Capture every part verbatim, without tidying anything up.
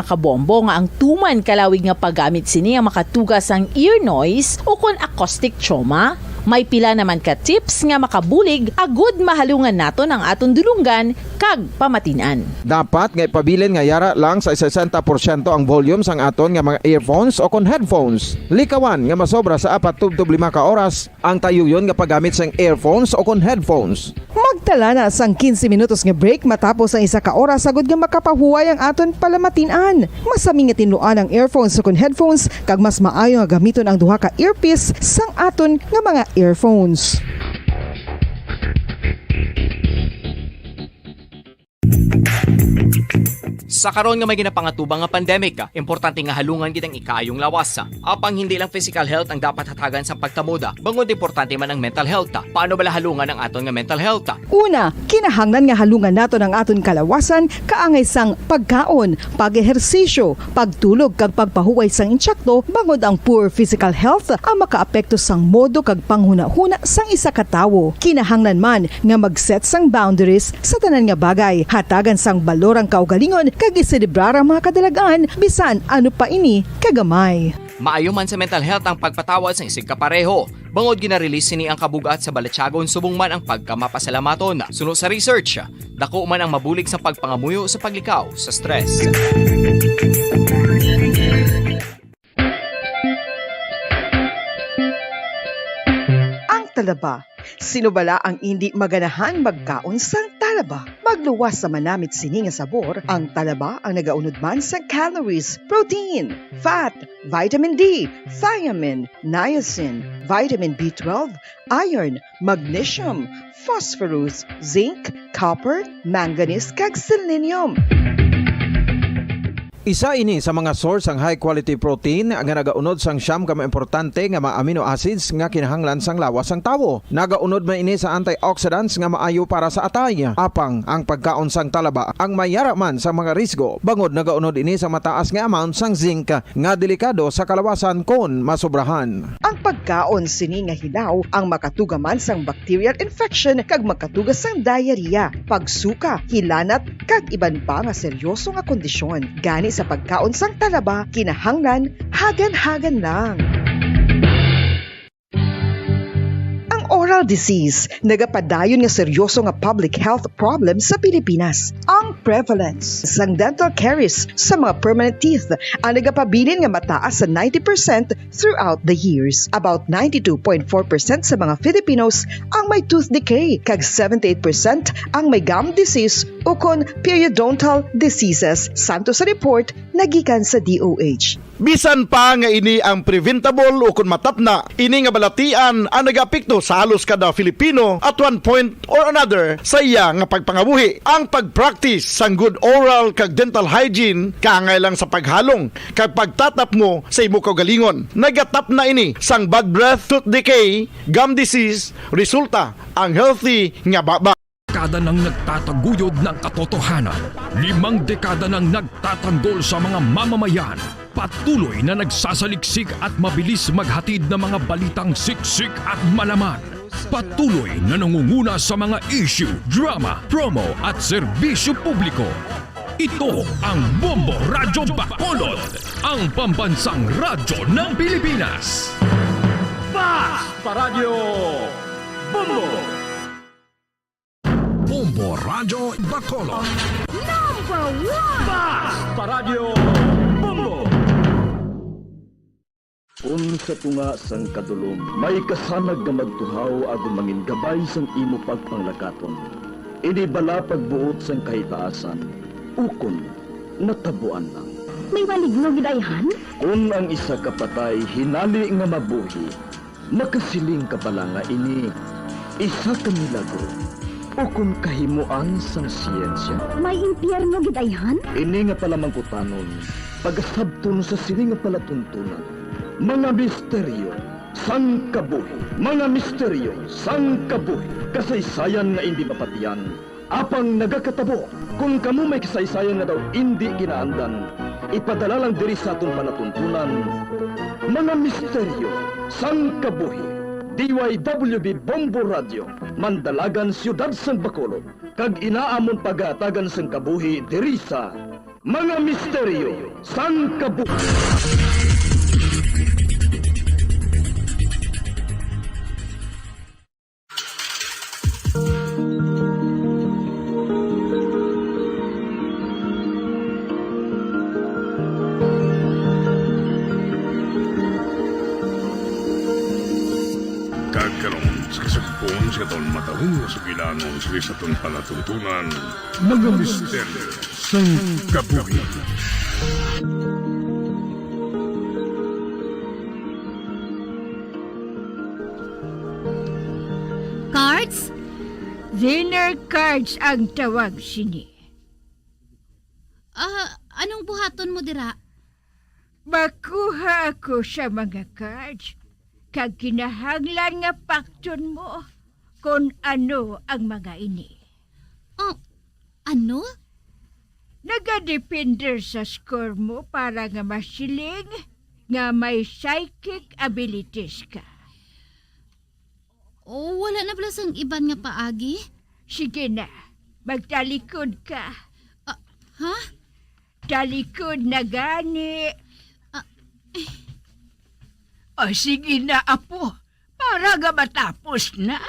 Kabombo nga ang tuman ka lawig nga paggamit sini ang makatuga sang ear noise ukon acoustic trauma. May pila naman ka tips nga makabulig agud mahalungan naton ang aton dulonggan kag pamatin-an. Dapat nga ipabilin nga yara lang sa sesenta porsyento ang volume sang aton nga mga earphones ukon headphones. Likawan nga masobra sa apat tubtob lima ka oras ang tayuyon nga paggamit sang earphones ukon headphones. Magtala na sang quince minutos nga break matapos ang isa ka oras agud nga makapahuway ang aton palamatin-an. Masami nga tinluan ang earphones ukon headphones, kag mas maayo nga gamiton ang duha ka earpiece sang aton nga mga earphones. Sa karon nga may ginapangatubang nga pandemic, importante nga halungan gid ang ikaayong lawas. Apang hindi lang physical health ang dapat hatagan sang pagtamod, bangod importante man ang mental health. Paano bala halungan ang aton nga mental health? Una, kinahanglan nga halungan naton ang aton kalawasan kaangay sang pagkaon, pag-ehersisyo, pagtulog kag pagpahuway sang intsakto, bangod ang poor physical health ang makaapekto sang modo kag panghunahuna sang isa ka tawo. Kinahanglan man nga mag-set sang boundaries sa tanan nga bagay, hatagan sang balor ang kaugalingon kag iselebrar ang mga kadalag-an bisan ano pa ini kagamay. Maayo man sa mental health ang pagpatawad sang isigkapareho, bangod gina-release sini ang kabug-at sa balatyagon subong man ang pagkamapasalamaton. Suno sa research, dako man ang mabulig sa pagpangamuyo sa paglikaw sa stress. Ang talaba. Sino bala ang indi maganahan magkaon sang talaba? Magluwas sa manamit sini nga sabor, ang talaba ang nagaunod man sang calories, protein, fat, vitamin D, thiamine, niacin, vitamin B twelve, iron, magnesium, phosphorus, zinc, copper, manganese, kag selenium. Isa ini sa mga source sang high quality protein nga nagaunod sang siyam ka mga importante nga mga amino acids nga kinahanglan sang lawas sang tawo. Nagaunod man ini sa antioxidants nga maayo para sa atay. Apang ang pagkaon sang talaba ang may yara man sa mga risgo, bangod nagaunod ini sa mataas nga amount sang zinc nga delikado sa kalawasan kon masobrahan. Ang pagkaon sini nga hilaw ang makatuga man sang bacterial infection kag makatuga sang diarrhea, pagsuka, hilanat, kag iban pa nga seryoso nga kondisyon. Gani sa pagkaon sang talaba, kinahanglan hagan-hagan lang. Ang oral disease nagapadayon nga seryoso nga public health problem sa Pilipinas. Ang prevalence sang dental caries sa mga permanent teeth ang nagapabilin nga mataas sa ninety percent throughout the years. About ninety-two point four percent sa mga Filipinos ang may tooth decay, kag seventy-eight percent ang may gum disease ukon periodontal diseases, santo sa report nagikan sa D O H. Bisan pa nga ini ang preventable ukon matapna, ini nga balatian ang nagaapekto sa halos kada Filipino at one point or another sa iya nga pagpangabuhi. Ang pag-practice sang good oral kag dental hygiene kaangay lang sa paghalong kag pagtatapngo sa imo kaugalingon. Nagatapna ini sang bad breath, tooth decay, gum disease, resulta ang healthy nga baba. Dekada nang nagtataguyod ng katotohanan. Limang dekada nang nagtatanggol sa mga mamamayan. Patuloy na nagsasaliksik at mabilis maghatid ng mga balitang siksik at malaman. Patuloy na nangunguna sa mga issue, drama, promo at serbisyo publiko. Ito ang Bombo Radyo Bacolod, ang pambansang radyo ng Pilipinas. Fast Paradyo Bombo! Bombo Radyo Bacolod. Number one! Fast Paradyo Bombo! Kun sa tunga sang kadulom may kasanag nga magtuhaw agud mangin gabay sang imo pagpanglakaton, ini bala pagbuot sang kahitaasan, ukon natabuan lang? May maligno gid ayhan? Kun ang isa ka patay hinali nga mabuhi, makasiling ka bala nga ini isa ka milagro ukon kahimoan sang siyensya? May impyerno gid ayhan? Ini nga palamangkutanon pagasabton sa sini nga palatuntunan. Mga misteryo sang kabuhi. Mga misteryo sang kabuhi. Kasaysayan nga indi mapatian, apang nagakatabo. Kon kamo may kasaysayan nga daw indi kinaandan, ipadala lang diri sa aton palatuntunan. Mga misteryo sang kabuhi. D Y W B Bombo Radio, Mandalagan, Siyudad sang Bacolod, kag inaamon pagahatagan sang kabuhi diri sa Mga misteryo sang kabuhi. Kag karon, sa kasugpon sa aton matahom nga sugilanon, sa aton palatuntunan, mga misteryo sang kabuhi. Cards? Dinner cards ang tawag sini. Ah, anong buhaton mo dira? Makuha ako sa mga cards, kag kinahanglan nga pakton mo kon ano ang mga ini. Oh, ano? Nagadepende sa score mo para nga masiling nga may psychic abilities ka. Oh, wala na bala sang iban nga paagi? Sige na, magtalikod ka. Ah, ha? Talikod na gani. Ah, eh. Oh, sige na, apo. Para nga matapos na.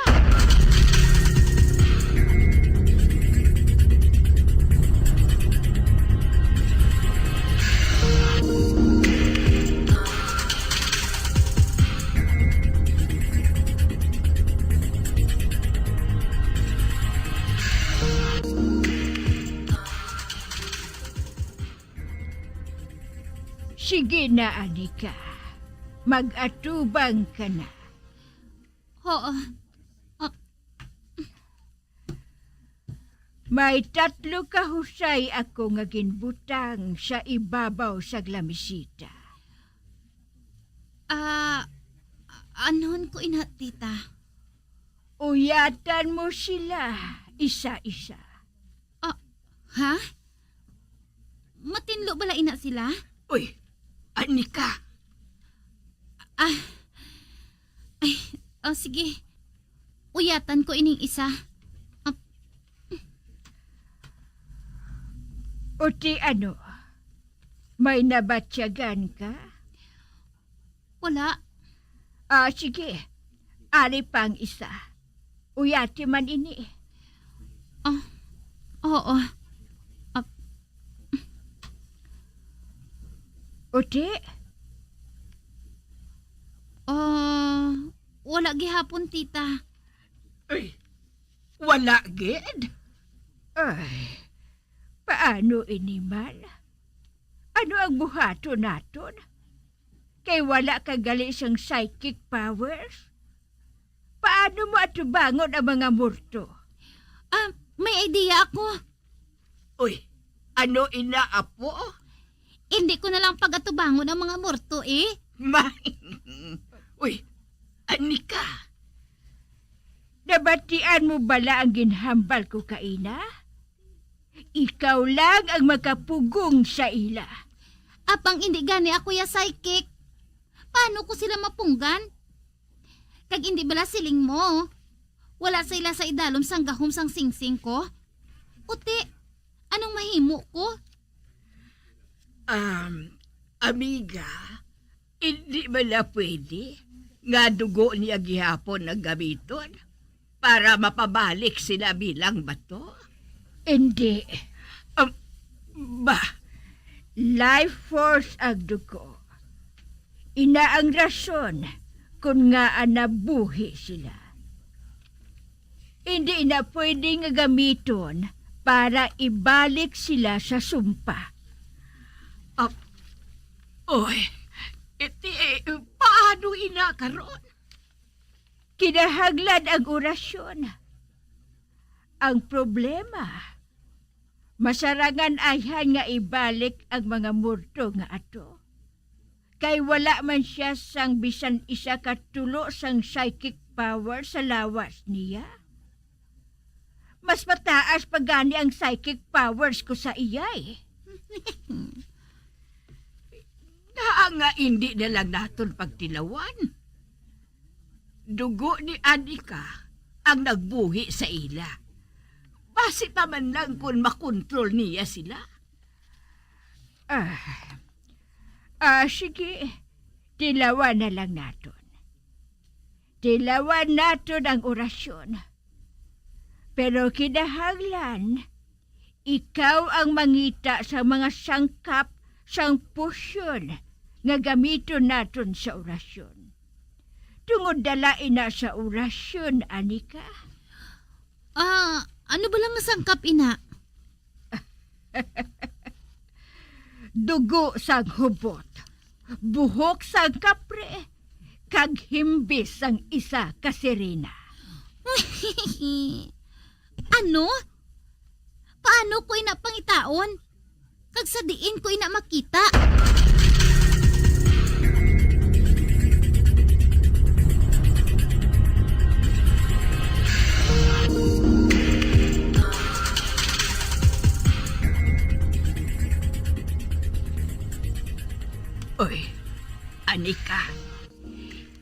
Sige na, Anika. Mag-atubang ka na. Oo. Ah. May tatlo ka husay ako nga ginbutang sa ibabaw sa lamisita. Ah, anhon ko ina, tita? Uyatan mo sila isa-isa. Ah, ha? Matinlo bala ina sila? Uy, Anika. Ah, ay, oh, sige. Uyatan ko ining isa. Ah, O ti ano? May nabatyagan ka? Wala. Ah, sige. Ari pa ang isa. Uyati man ini. Ah, oo. Ah. Uti? Ah, wala gihapon, tita. Ay, wala gid? Ay, paano ini man? Ano ang buhaton naton? Kay wala ka gali sang psychic powers? Paano mo atubangon ang mga morto? Ah, may idea ako. Uy, ano ina, apo? Hindi ko na lang pag-atubangon ang mga morto, eh. Ma-, uy, Anika. Nabatian mo bala ang ginhambal ko kaina? Ikaw lang ang makapugong sa ila. Apang indi gani ako ya psychic. Paano ko sila mapunggan? Kag indi bala siling mo, wala sila sa idalom sang gahom sang singsing ko? Uti, anong mahimo ko? Um, amiga, indi bala pwede nga dugo niya gihapon ang gamiton para mapabalik sila bilang bato? Indi. Um, ba? Life force ang dugo. Ina ang rason kon ngaa nabuhi sila. Indi ina pwede nga gamiton para ibalik sila sa sumpa. Ah, oy, iti, paano ina karon? Kinahanglan ang orasyon. Ang problema, masarangan ayhan nga ibalik ang mga morto nga ato. Kay wala man sia sang bisan isa ka tulo sang psychic power sa lawas niya. Mas mataas pa gani ang psychic powers ko sa iya, eh. Naa nga indi na lang naton pagtilawan. Dugo ni Anika ang nagbuhi sa ila. Basi pa man lang kon makontrol niya sila. Ah, ah, sige, tilawan na lang naton. Tilawan naton ang orasyon. Pero kinahanglan, ikaw ang mangita sa mga sangkap sang potion nga gamiton naton sa orasyon. Tungod dala ina sa orasyon, ani ka? Ah, ano ba lang nga sangkap ina? Dugo sang hubot, buhok sang kapre, kag himbis sang isa ka sirena. Ano? Paano ko ina pangitaon? Kag sa diin ko ina makita? Oy, Anika,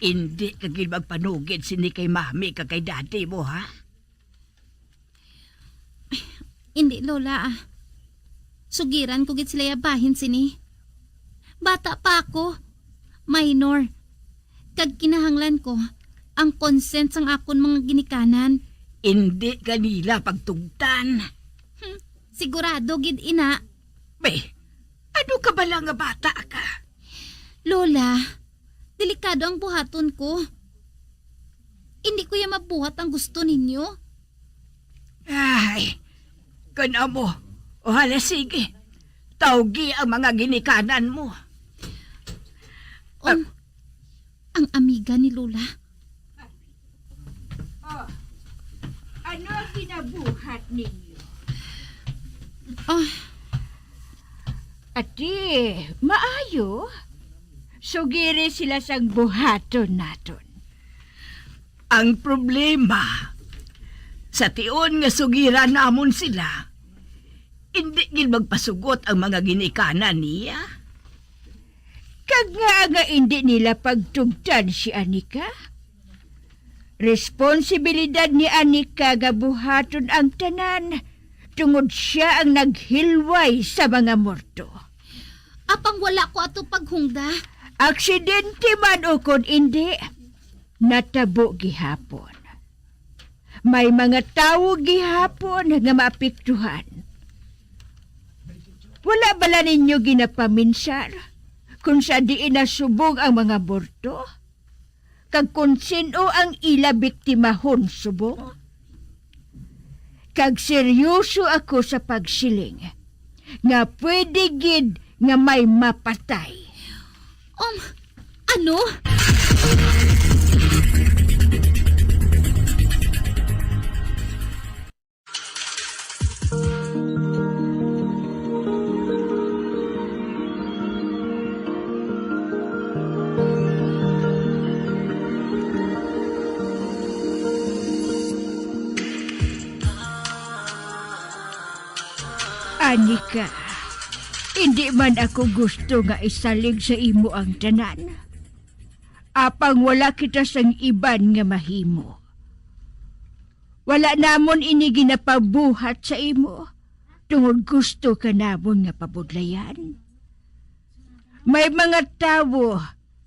indi ka gid magpanugid sini kay mami kag kay daddy mo, ha? Indi, Lola, ah. Sugiran ko gid sila bahin sini. Bata pa ako, minor, kag kinahanglan ko ang consent sang akon mga ginikanan. Indi ka nila pagtugtan. Hmm, sigurado gid ina. Be, ano ka bala nga bata ka? Lola, delikado ang buhaton ko. Indi ko ya mabuhat ang gusto ninyo. Ay, kun amo, o hala, sige. Tawgi ang mga ginikanan mo. Um, ang amiga ni Lola. Oh, ano ang ginabuhat ninyo? Ah. Ati, maayo. Sugiri sila sang buhaton naton. Ang problema, sa tion nga sugiran namon sila, indi gid magpasugot ang mga ginikanan niya. Kag ngaa nga indi nila pagtugtan si Anika? Responsibilidad ni Anika nga buhaton ang tanan, tungod sia ang naghilway sa mga morto. Apang wala ko ato paghungda. Aksidente man ukon indi, natabo gihapon. May mga tawo gihapon nga maapektuhan. Wala bala ninyo ginapaminsar kung sa diin nasubong ang mga morto? Kag kon sin-o ang ila biktimahon subong? Kag seryoso ako sa pagsiling nga pwede gid nga may mapatay. Um, ano? Anika, indi man ako gusto nga isalig sa imo ang tanan. Apang wala kita sang iban nga mahimo. Wala namon ini ginapabuhat sa imo, tungod gusto ka namon nga pabudlayan. May mga tawo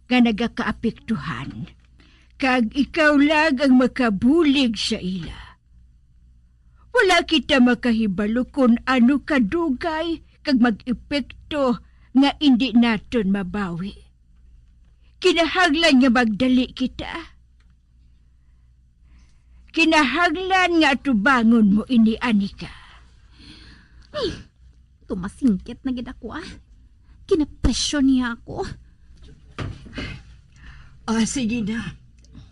nga nagakaapektuhan, kag ikaw lang ang makabulig sa ila. Wala kita makahibalo kon ano kadugay kag mag-epekto nga indi naton mabawi. Kinahanglan nga magdali kita. Kinahanglan nga atubangon mo ini, Anika. Ay, tumasingkit na gid ako, ah. Ginapresyo niya ako. Ah, sige na.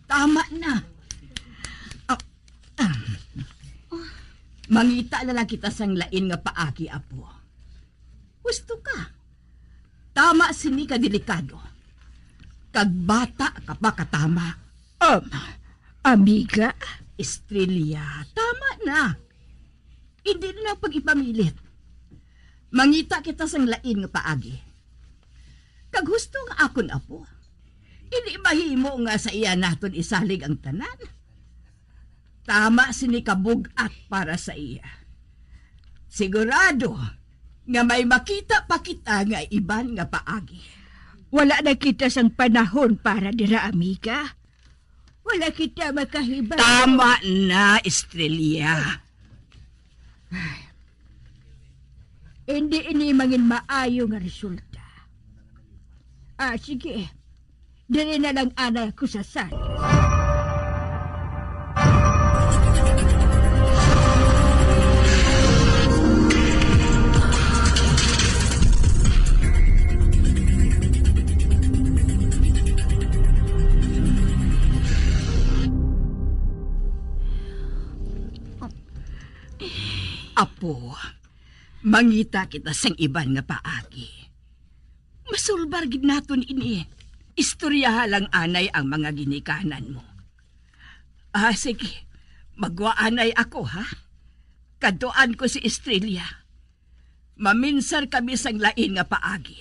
Tama na. Ah, ah. Mangita na lang kita sang lain nga paagi, apo. Husto ka. Tama sini ka delikado. Kag bata ka pa katama. Um, amiga? Estrella, tama na. Hindi na lang pag-ipamilit. Mangita kita sang lain nga paagi. Kag husto nga akon apo, hindi mahimo nga sa iya naton isalig ang tanan. Tama sini ka bug-at para sa iya. Sigurado, nga may makita pa kita nga iban nga paagi. Wala na kita sang panahon para dira, amiga. Wala kita makahibalo. Tama na, Estrella. Ay. Hindi ini mangin maayo nga resulta. Ah, sige. Diri na lang anay ako sa sala. Apo, mangita kita sang iban nga paagi. Masulbar gid naton ini. Istoryaha lang anay ang mga ginikanan mo. Ah, sige. Magwa anay ako, ha? Kadtuan ko si Estrella. Maminsar kami sang lain nga paagi.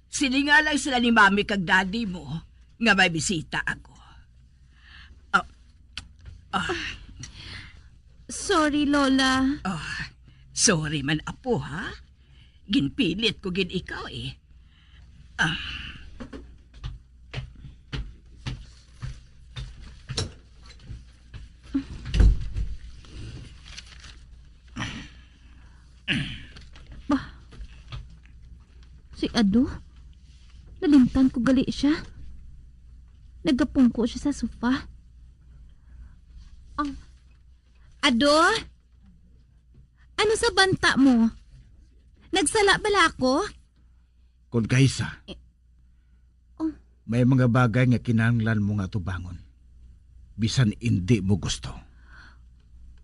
Silinga lang sila ni Mami kag Daddy mo nga may bisita ako. Ah, ah. Sorry, Lola. Ah, sorry man, apo, ha? Ginpilit ko gid ikaw, eh. Ah. Bah, si Ado? Nalimtan ko gali siya. Nagapungko siya sa sofa. Ang, Ado? Ano sa banta mo? Nagsala bala ako? Kon kaisa, eh, oh, may mga bagay nga kinahanglan mo nga atubangon, bisan indi mo gusto.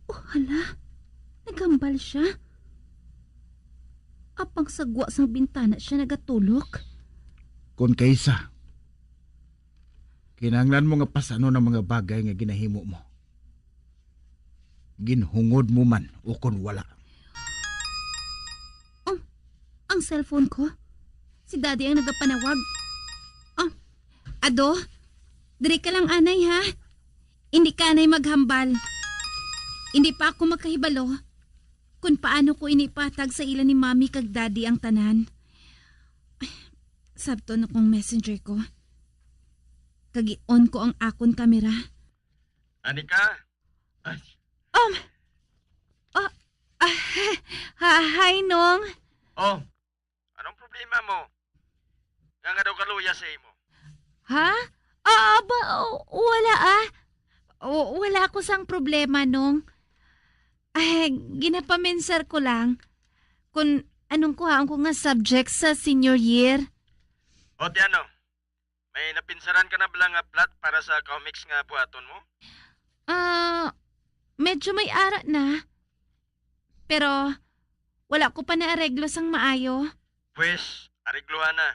Oh, hala. Naghambal siya. Apang sa gwa sang bintana siya nagatulok. Kon kaisa, kinahanglan mo nga pasanon ang mga bagay nga ginahimo mo. Ginhungod mo man o kon wala. Ang, ang cellphone ko. Si Daddy ang nagapanawag. Ah, Ado, diri ka lang anay, ha? Hindi ka anay maghambal. Hindi pa ako makahibalo kung paano ko ini ipatag sa ila ni Mami kag Daddy ang tanan. Ay, sabton akong messenger ko. Kag i-on ko ang akon kamera. Ani ka? Ay. Um, ah, ah, ha-, hi, Nong. Oh, anong problema mo? Nga nga daw kaluya sa imo? Ha? Ah, ba, oh, wala, ah. O, wala ako sang problema, Nong. Ay, ginapaminsar ko lang kung anong kuhaon ko nga subject sa senior year. O, ti ano? May napinsaran ka na bala nga plot para sa comics nga buhaton mo? Ah, medyo may ara na. Pero wala ko pa naareglo sang maayo. Pwes, aregluhan na.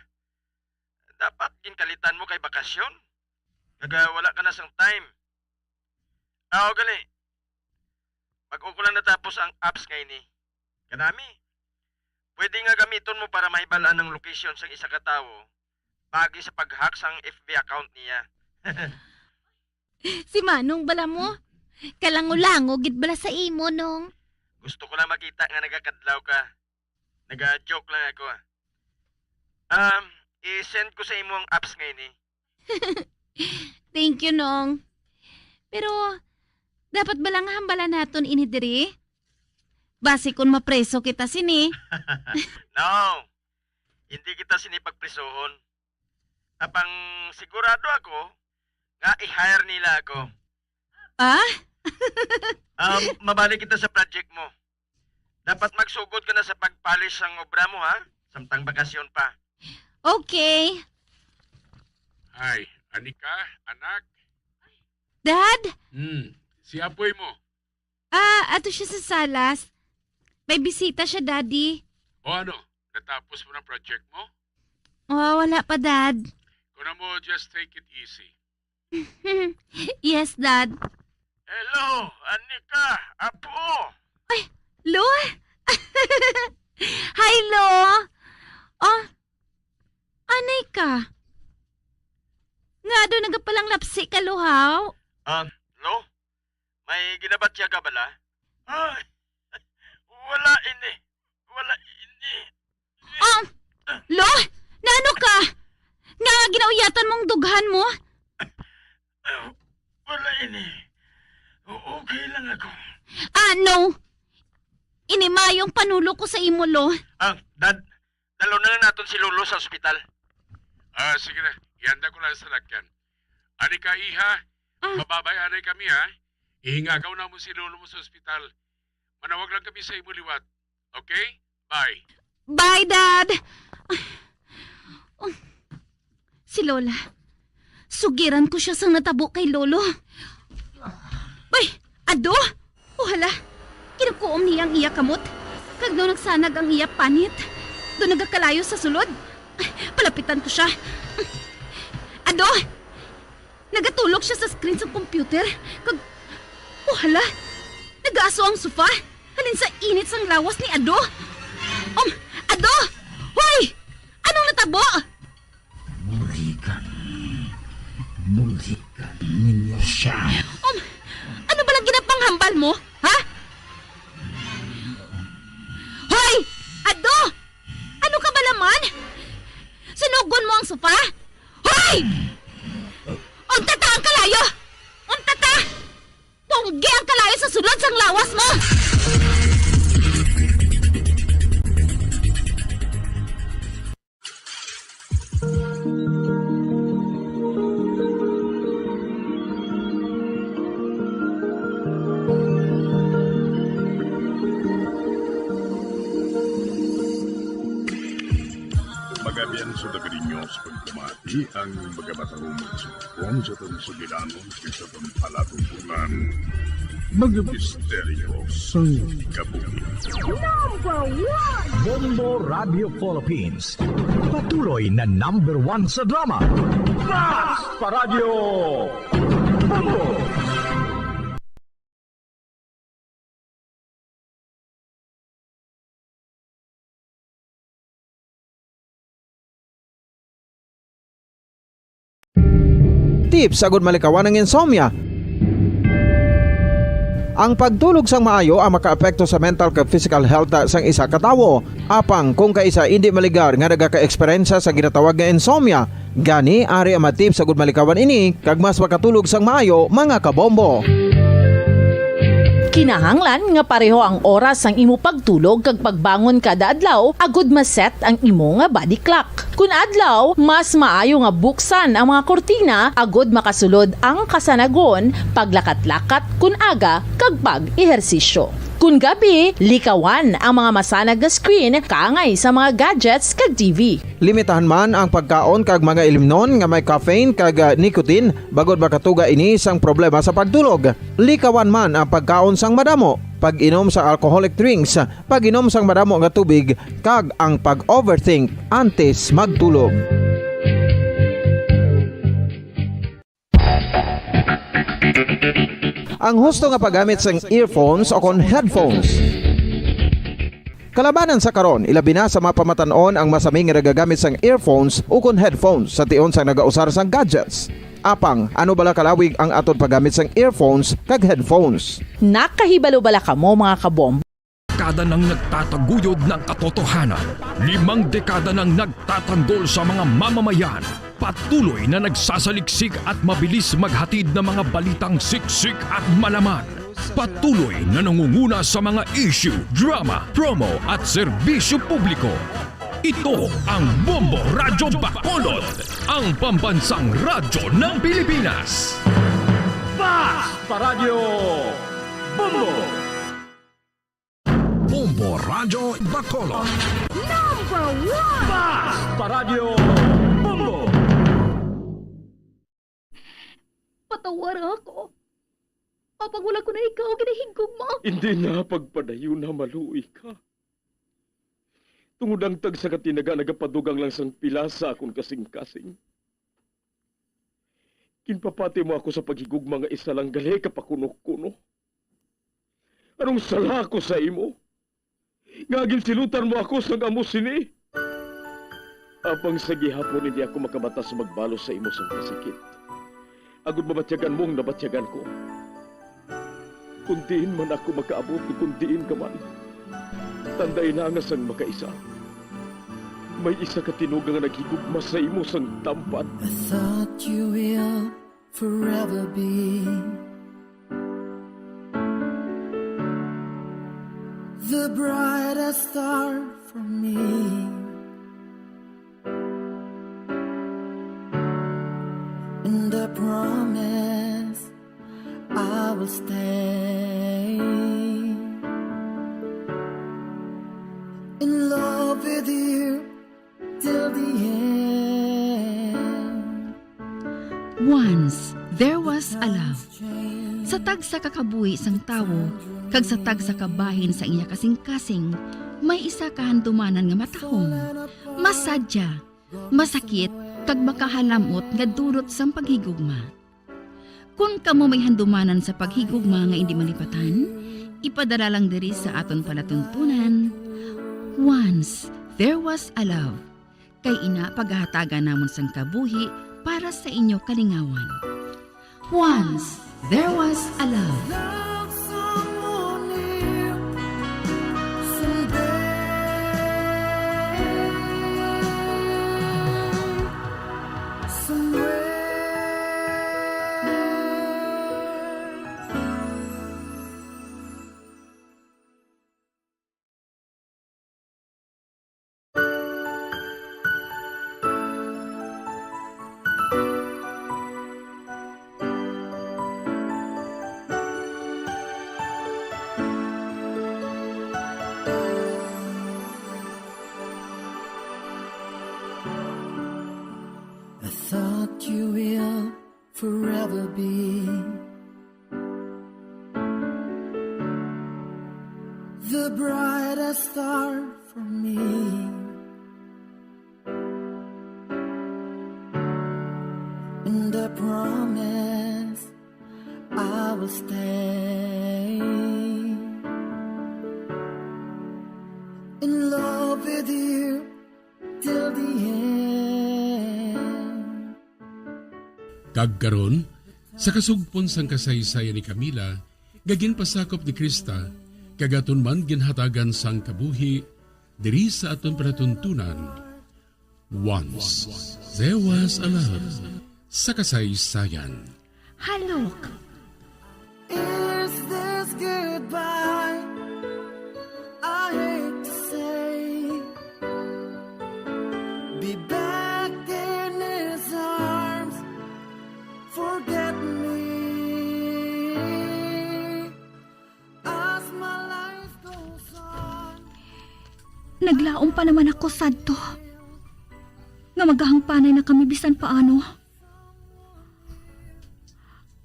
Dapat ginkalitan mo kay bakasyon. Nagawala ka na sang time. Aw, gali. Bag-o ko lang natapos ang apps nga ini. Kanami, pwede nga gamiton mo para mahibal-an ang location sang isa ka tawo paagi sa pag-hack sang F B account niya. Si Manong bala mo? Kalango-lango gid bala sa imo, Nong. Gusto ko lang makita nga nagakadlaw ka. Naga-joke lang ako, ah. Um, i-send ko sa imo ang apps nga ini. Thank you, Nong. Pero, dapat bala nga hambalan naton ini diri? Basi kon mapreso kita sini. No, hindi kita sini pagprisohon. Apang sigurado ako nga i-hire nila ako. Ah? Um, mabalik kita sa project mo. Dapat magsugod ka na sa pag-polish sang obra mo, ha? Samtang bakasyon pa. Okay. Hi, ani ka, anak? Dad? Hmm, si apoy mo. Ah, ato siya sa salas. May bisita siya, Daddy. O ano, natapos mo ng project mo? Oh, wala pa, Dad. Kuno mo, just take it easy. Yes, Dad. Hello, ani ka, apo? Ay, Lo? Hi, Lo. Oh, anay ka? Nga daw nagapalanglapsi ka, Lo, haw? Ah, Lo? May ginabatya ka bala? Ay, wala ini. Wala Ah, Lo, naano ka? Nga ginauyatan mong dughan mo? Ah, wala ini. O-, okay lang ako. Ah, no. Ini maayong panulo ko sa imo, Lo. Ah, Dad, dalo na lang naton si Lolo sa ospital. Ah, sige na. Ihanda ko lang sa salakyan. Ani ka, iha? Ah. Mababay anay kami, ha? Ihingagaw na mo si Lolo mo sa ospital. Manawag lang kami sa imo liwat. Okay? Bye. Bye, Dad. Oh, si Lola. Sugiran ko siya sang natabo kay Lolo. Bay, Ado? O hala, kinukuom niya ang iya kamot. Kag daw nagsanag ang iya panit. Daw nagakalayo sa sulod. Palapitan ko siya. Ado! Nagatulog siya sa screen sang computer. Kag, o hala, nagaaso ang sofa. Halin sa init sang lawas ni Ado. Um, Ado! Hoy! Anong natabo? Buligan. Buligan ninyo siya. Um, ano ba lang ginapanghambal mo? Ha? Hoy! Ado! Ano ka ba naman? Sunugon mo ang sofa? Hoy! Untata ang kalayo! Untata! Punggi ang kalayo sa sulod sang lawas mo! Magabian sa Dagarinyos, pagkamati ang mga matahong magsugpon sa atong sugilanon kag sa atong palatubunan. Mga misteryo sang kabuhi. Number one! Bombo Radio Philippines. Patuloy na number one sa drama. Mas pa Radyo Bombo! Tips agud malikawan ang insomnia. Ang pagtulog sang maayo ang makaapekto sa mental kag physical health sang isa ka tawo. Apang kung kaisa indi maligar nga nagaka-eksperyensya sa ginatawag nga insomnia, gani ari ang mga tips agud malikawan ini kag mas makatulog sang maayo, mga kabombo. Kinahanglan nga pareho ang oras sang imo pagtulog kag pagbangon kada adlaw agud ma-set ang imo nga body clock. Kun adlaw, mas maayo nga buksan ang mga kurtina agud makasulod ang kasanagon, paglakat-lakat kun aga, kag pag-ehersisyo. Kun gabi, likawan ang mga masanag nga screen kaangay sa mga gadgets kag T V. Limitahan man ang pagkaon kag mga ilimnon nga may caffeine kag, ah, nicotine, bangod makatuga ini sang problema sa pagtulog. Likawan man ang pagkaon sang madamo, pag-inom sang alcoholic drinks, pag-inom sang madamo nga tubig, kag ang pag-overthink antes magtulog. Ang husto nga paggamit sang earphones o kon headphones. Kalabanan sa karon, ilabi na sa mga pamatan-on ang masami nga nagagamit sang earphones o kon headphones sa tion sang nagausar sang gadgets. Apang, ano bala kalawig ang aton paggamit sang earphones kag headphones? Nakahibalo bala kamo, mga kabombo? Dekada nang nagtataguyod ng katotohanan. Limang dekada nang nagtatanggol sa mga mamamayan. Patuloy na nagsasaliksik at mabilis maghatid ng mga balitang siksik at malaman. Patuloy na nangunguna sa mga issue, drama, promo at serbisyo publiko. Ito ang Bombo Radyo Bacolod, ang pambansang radyo ng Pilipinas. Fast pa Radyo Bombo! Bombo Radyo Bacolod. Number one! Fast pa Radyo Bombo! Patawara ako. Apang wala ko na ikaw ginahigugma. Hindi na pagpadayon na maluoy ka. Tungod ang tagsa ka tinaga nagapadugang lang sang pila sa akon kasing-kasing. Ginpapati mo ako sa paghigugma nga isa lang gali ka pakuno-kuno. Anong sala ko sa imo? Nga ginsilutan mo ako sang amo sini? Apang sa gihapon hindi ako makabatas magbalos sa imo sang kasakit. Agod mabatyagan mo ang nabatyagan ko. Kung diin man ako makaabot, kung diin ka man, tandai na nga sang makaisa, May isa ka tinuga nga naghigugma sa imo sang tampan. I thought you will forever be the brightest star for me. And I promise I will stay in love with you till the end. Once there was a love. Sa tagsa ka kabuhi sang tawo, kag sa tagsa ka bahin sa iya kasingkasing, may isa ka handumanan nga matahom, masadya, masakit, kag makahalam-ot nga dulot sang paghigugma. Kon kamo may handumanan sa paghigugma nga indi malipatan, ipadala lang diri sa aton palatuntunan. Once there was a love. Kay ina, pagahatagan namon sang kabuhi para sa inyo kalingawan. Once there was a love. Love someone new someday, somewhere. I thought you will forever be the brightest star for me. And I promise I will stay in love with you till the end. Kag karon, sa kasugpon sang kasaysayan ni Camila, nga ginpasakop ni Krista, kag aton man ginhatagan sang kabuhi diri sa aton palatuntunan, Once There Was a Love sa kasaysayan. Halok. Is this goodbye? I hate to say, be back in his arms. Forget me as my life goes on. Naglaom pa naman ako sadto nga maghahangpanay na kami bisan paano.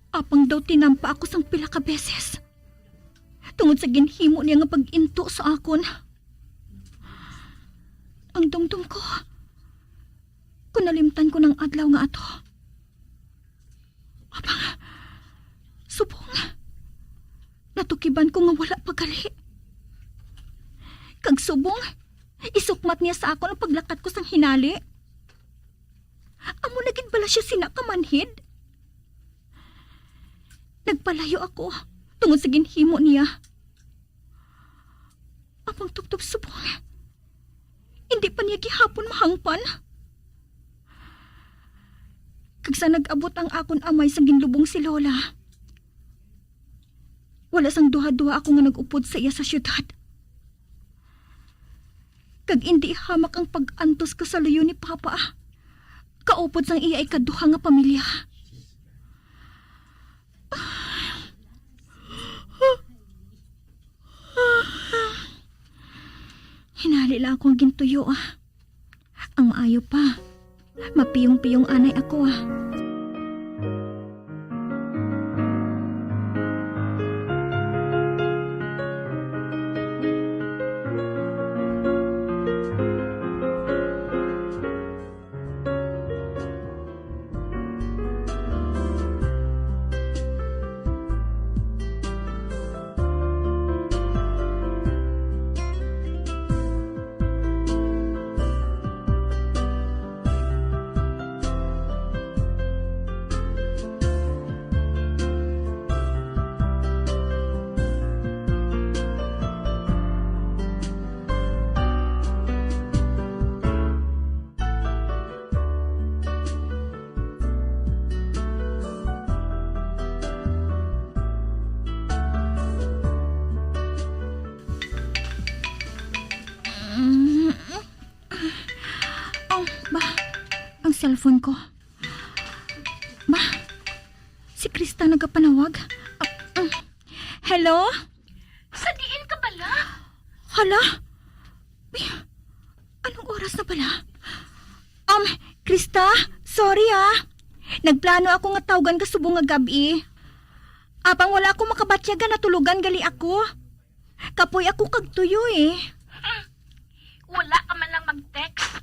Apang daw tinampa ako sang pila ka beses tungod sa ginhimo niya nga pag-into sa akon. Ang dumdom ko, kung nalimtan ko ng adlaw nga ato. Apang, subong, natukiban ko nga wala pa gali. Kag subong, isukmat niya sa akon ang paglakat ko sang hinali. Amo na gid bala siya sina kamanhid? Nagpalayo ako tungod sa ginhimo niya. Apang tubtob subong, indi pa niya gihapon mahangpan. Kag sa nag-abot ang akon amay sang ginlubong si Lola, wala sang duha-duha ako nga nag-upod sa iya sa siyudad. Kag indi hamak ang pag-antos ko sa luyo ni Papa, kaupod sang iya ikaduha nga pamilya. Hinali lang ako ang gintuyo, ah. Ang maayo pa, mapiyong-piyong anay ako, ah. Cellphone ko. Ba? Si Krista nagapanawag? Ah, mm. Hello? Sa diin ka bala? Hala? Ay, anong oras na bala? Um, Krista, sorry ah. Nagplano ako nga tawgan ka subong nga gab-i. Apang wala ako makabatyag nga natulogan gali ako. Kapoy ako kag tuyo eh. Wala ka man lang mag-text.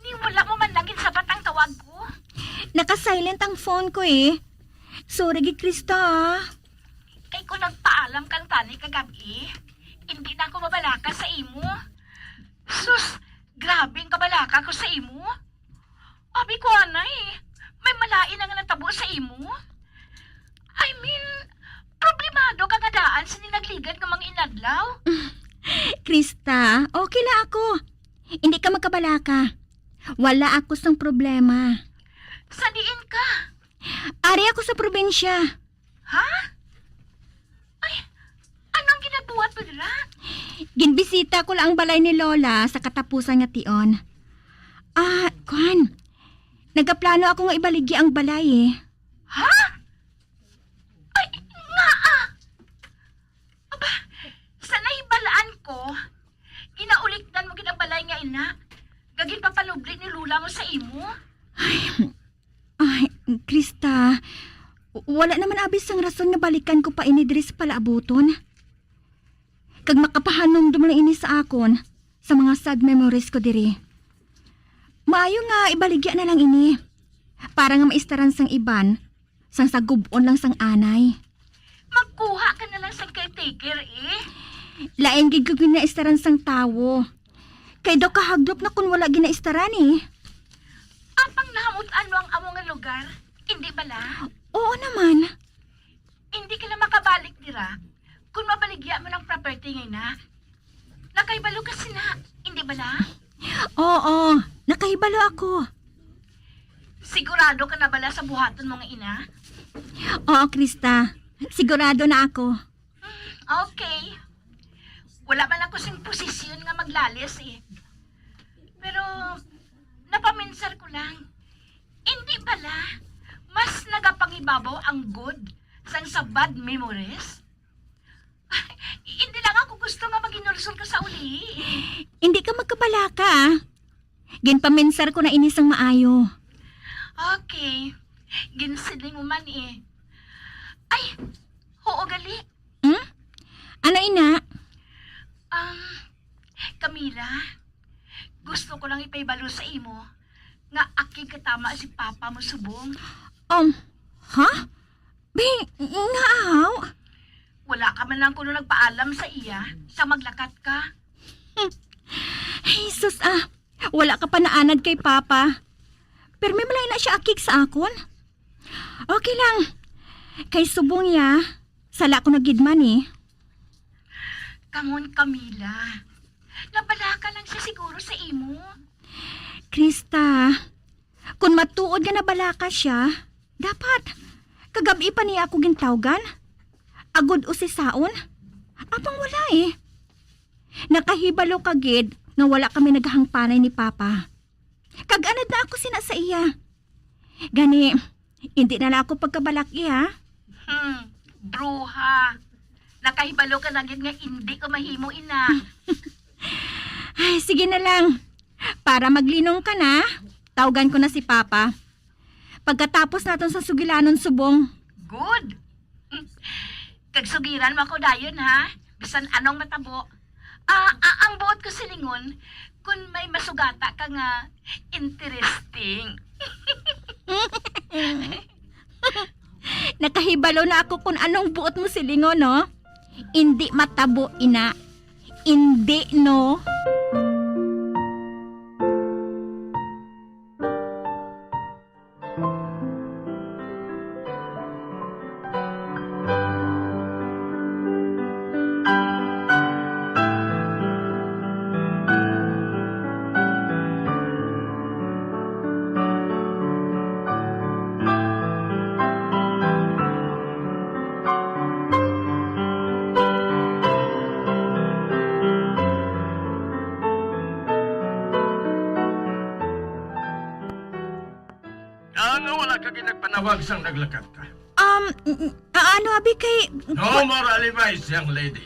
Ni wala mo man lang ginsabat ang tawag ko. Naka-silent ang phone ko eh. Sorry gid, Krista, ah. Kay kung nagpaalam kang tani kagab-i, hindi na ako mabalaka sa imo. Sus, grabe ang kabalaka ko sa imo. Abi ko, anay, may malain na nga natabo sa imo. I mean, problemado ka nga daan sa ninagligad nga mga inadlaw. Krista, okay la ako. Hindi ka magkabalaka. Wala ako sang problema. Sa diin ka? Ari ako sa probinsya. Ha? Ay, anong ginabuhat mo dira? Ginbisita ko lang ang balay ni Lola sa katapusan nga tion. Ah, kwan. Nagaplano ako nga ibaligya ang balay eh. Ha? Ay, nga ah! Aba, sa nahibalaan ko, ginaulikdan mo gid ang balay nga ina, nga ginpapanubli ni Lola mo sa imo. Ay, Krista, wala naman abi sang rason nga balikan ko pa ini diri sa palaabuton. Kag makapahanumdom lang ini sa akon sa mga sad memories ko diri. Maayo nga ibaligya na lang ini para nga maistaran sang iban sang sa gub-on lang sang anay. Magkuha ka na lang sang caretaker, eh. Lain gid ko ginaistaran sang tawo. Kay daw kahaglop na kun wala ginaistaran, eh. Apang nahamut-an mo ang amo nga lugar, indi bala? Oo naman. Indi ka na makabalik dira kun mabaligya mo ng property ngay na. Nakahibalo ka sina, indi bala? Oo, nakahibalo ako. Sigurado ka na bala sa buhaton mo nga ina? Oo, Krista. Sigurado na ako. Hmm, okay. Wala man ako sing posisyon nga maglalis eh. Pero napaminsar ko lang. Indi bala, mas nagapangibabaw ang good sang sa bad memories? Hindi lang ako gusto nga maginulsol ka sa uli. Hindi ka magkabalaka, ah. Ginpaminsar ko na ini sang maayo. Okay. Ginsiling mo man eh. Ay, oo gali. Hmm? Ano ina? Um, Camila, gusto ko lang ipahibalo sa imo nga akig katama si Papa mo subong. Um, ha? Bi, nga aw? Wala ka man lang kuno nagpaalam sa iya sa maglakat ka. Jesus, ah, wala ka pa naanad kay Papa. Pero may malay na siya akig sa akon. Okay lang. Kay subong niya, sala ko na gid man eh. Kamon, Camila. Nabalaka lang siya siguro sa imo. Krista, kun matuod nga nabalaka siya, dapat kagab-i pa niya ako gintawgan. Agod usisaon. Apang wala eh. Nakahibalo ka gid nga wala kami naghangpanay ni Papa. Kag anad na ako sina sa iya. Gani, hindi na lang ako pagkabalak-i, ha? Hmm, bruha. Nakahibalo ka na gid nga hindi ko mahimo ina. Ay, sige na lang. Para maglinong ka na, tawgan ko na si Papa. Pagkatapos naton sa sugilanon subong. Good. Kag sugiran mo ako dayon, ha? Bisan anong matabo. Ah, ah, ang buot ko silingon, kun may masugata ka nga interesting. Nakahibalo na ako kun anong buot mo silingon, no? Indi matabo, ina. Indi, no? Ano, wala ka ginagpanawag sang naglakat ka? Um, n-, n-, a-, ano, abi, kay No more alibis, young lady.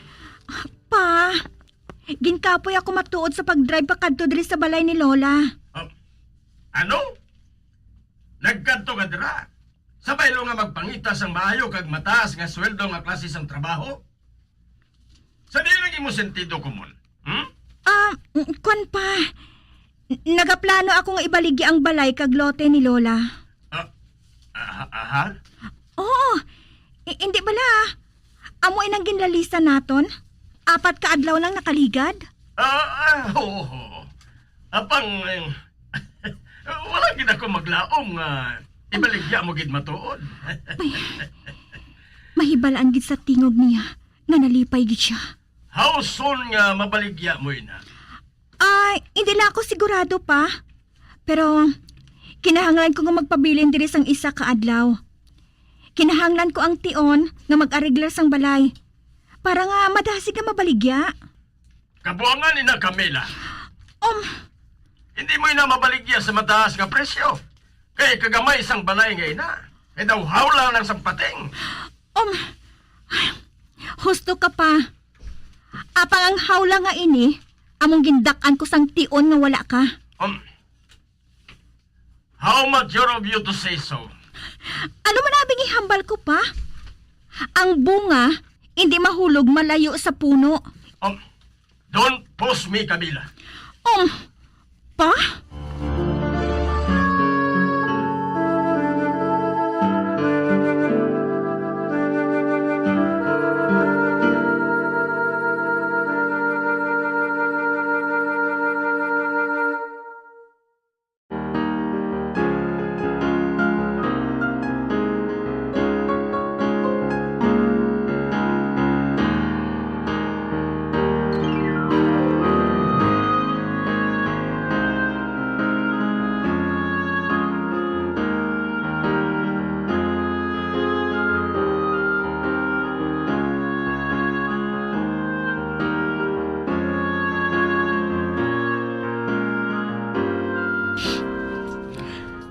Pa, ginkapoy ako matuod sa pag-drive pakadto diri sa balay ni Lola. Ah, ano? Nagkadto ka dira? Sa baylo nga magpangita sang maayo kag mataas nga sweldo nga klase sang trabaho? Sa diin ang imo sentido komon? Hmm? Ah, mm, kwan pa. N-, nagaplano ako nga ibaligya ang balay kag lote ni Lola. Ah, aha, aha? Oo. I-, hindi bala. Amo inang ginlalisan naton. Apat ka adlaw nang nakaligad. Ah, ah, oo, oo. Apang, eh, wala gid ako maglaom nga ibaligya mo gid matuod. Ay, mahibalaan gid sa tingog niya nga nalipay gid siya. How soon nga mabaligya mo ina? Ay, hindi lang ako sigurado pa. Pero kinahanglan ko nga magpabilin diri sang isa ka adlaw. Kinahanglan ko ang tion nga mag-areglar sang balay para nga madasig nga mabaligya. Kabuangan ina, Camila. Um, Hindi mo ina mabaligya sa mataas nga presyo. Kay kagamay sang balay nga ina. Kay daw hawla lang sang pating. Um, husto ka pa. Apang ang hawla nga ini, among gindak-an ko sang tion nga wala ka. Um, how mature of you to say so? Ano man abi nga ihambal ko pa? Ang bunga, hindi mahulog malayo sa puno. Um, don't push me, Camila. Um, pa?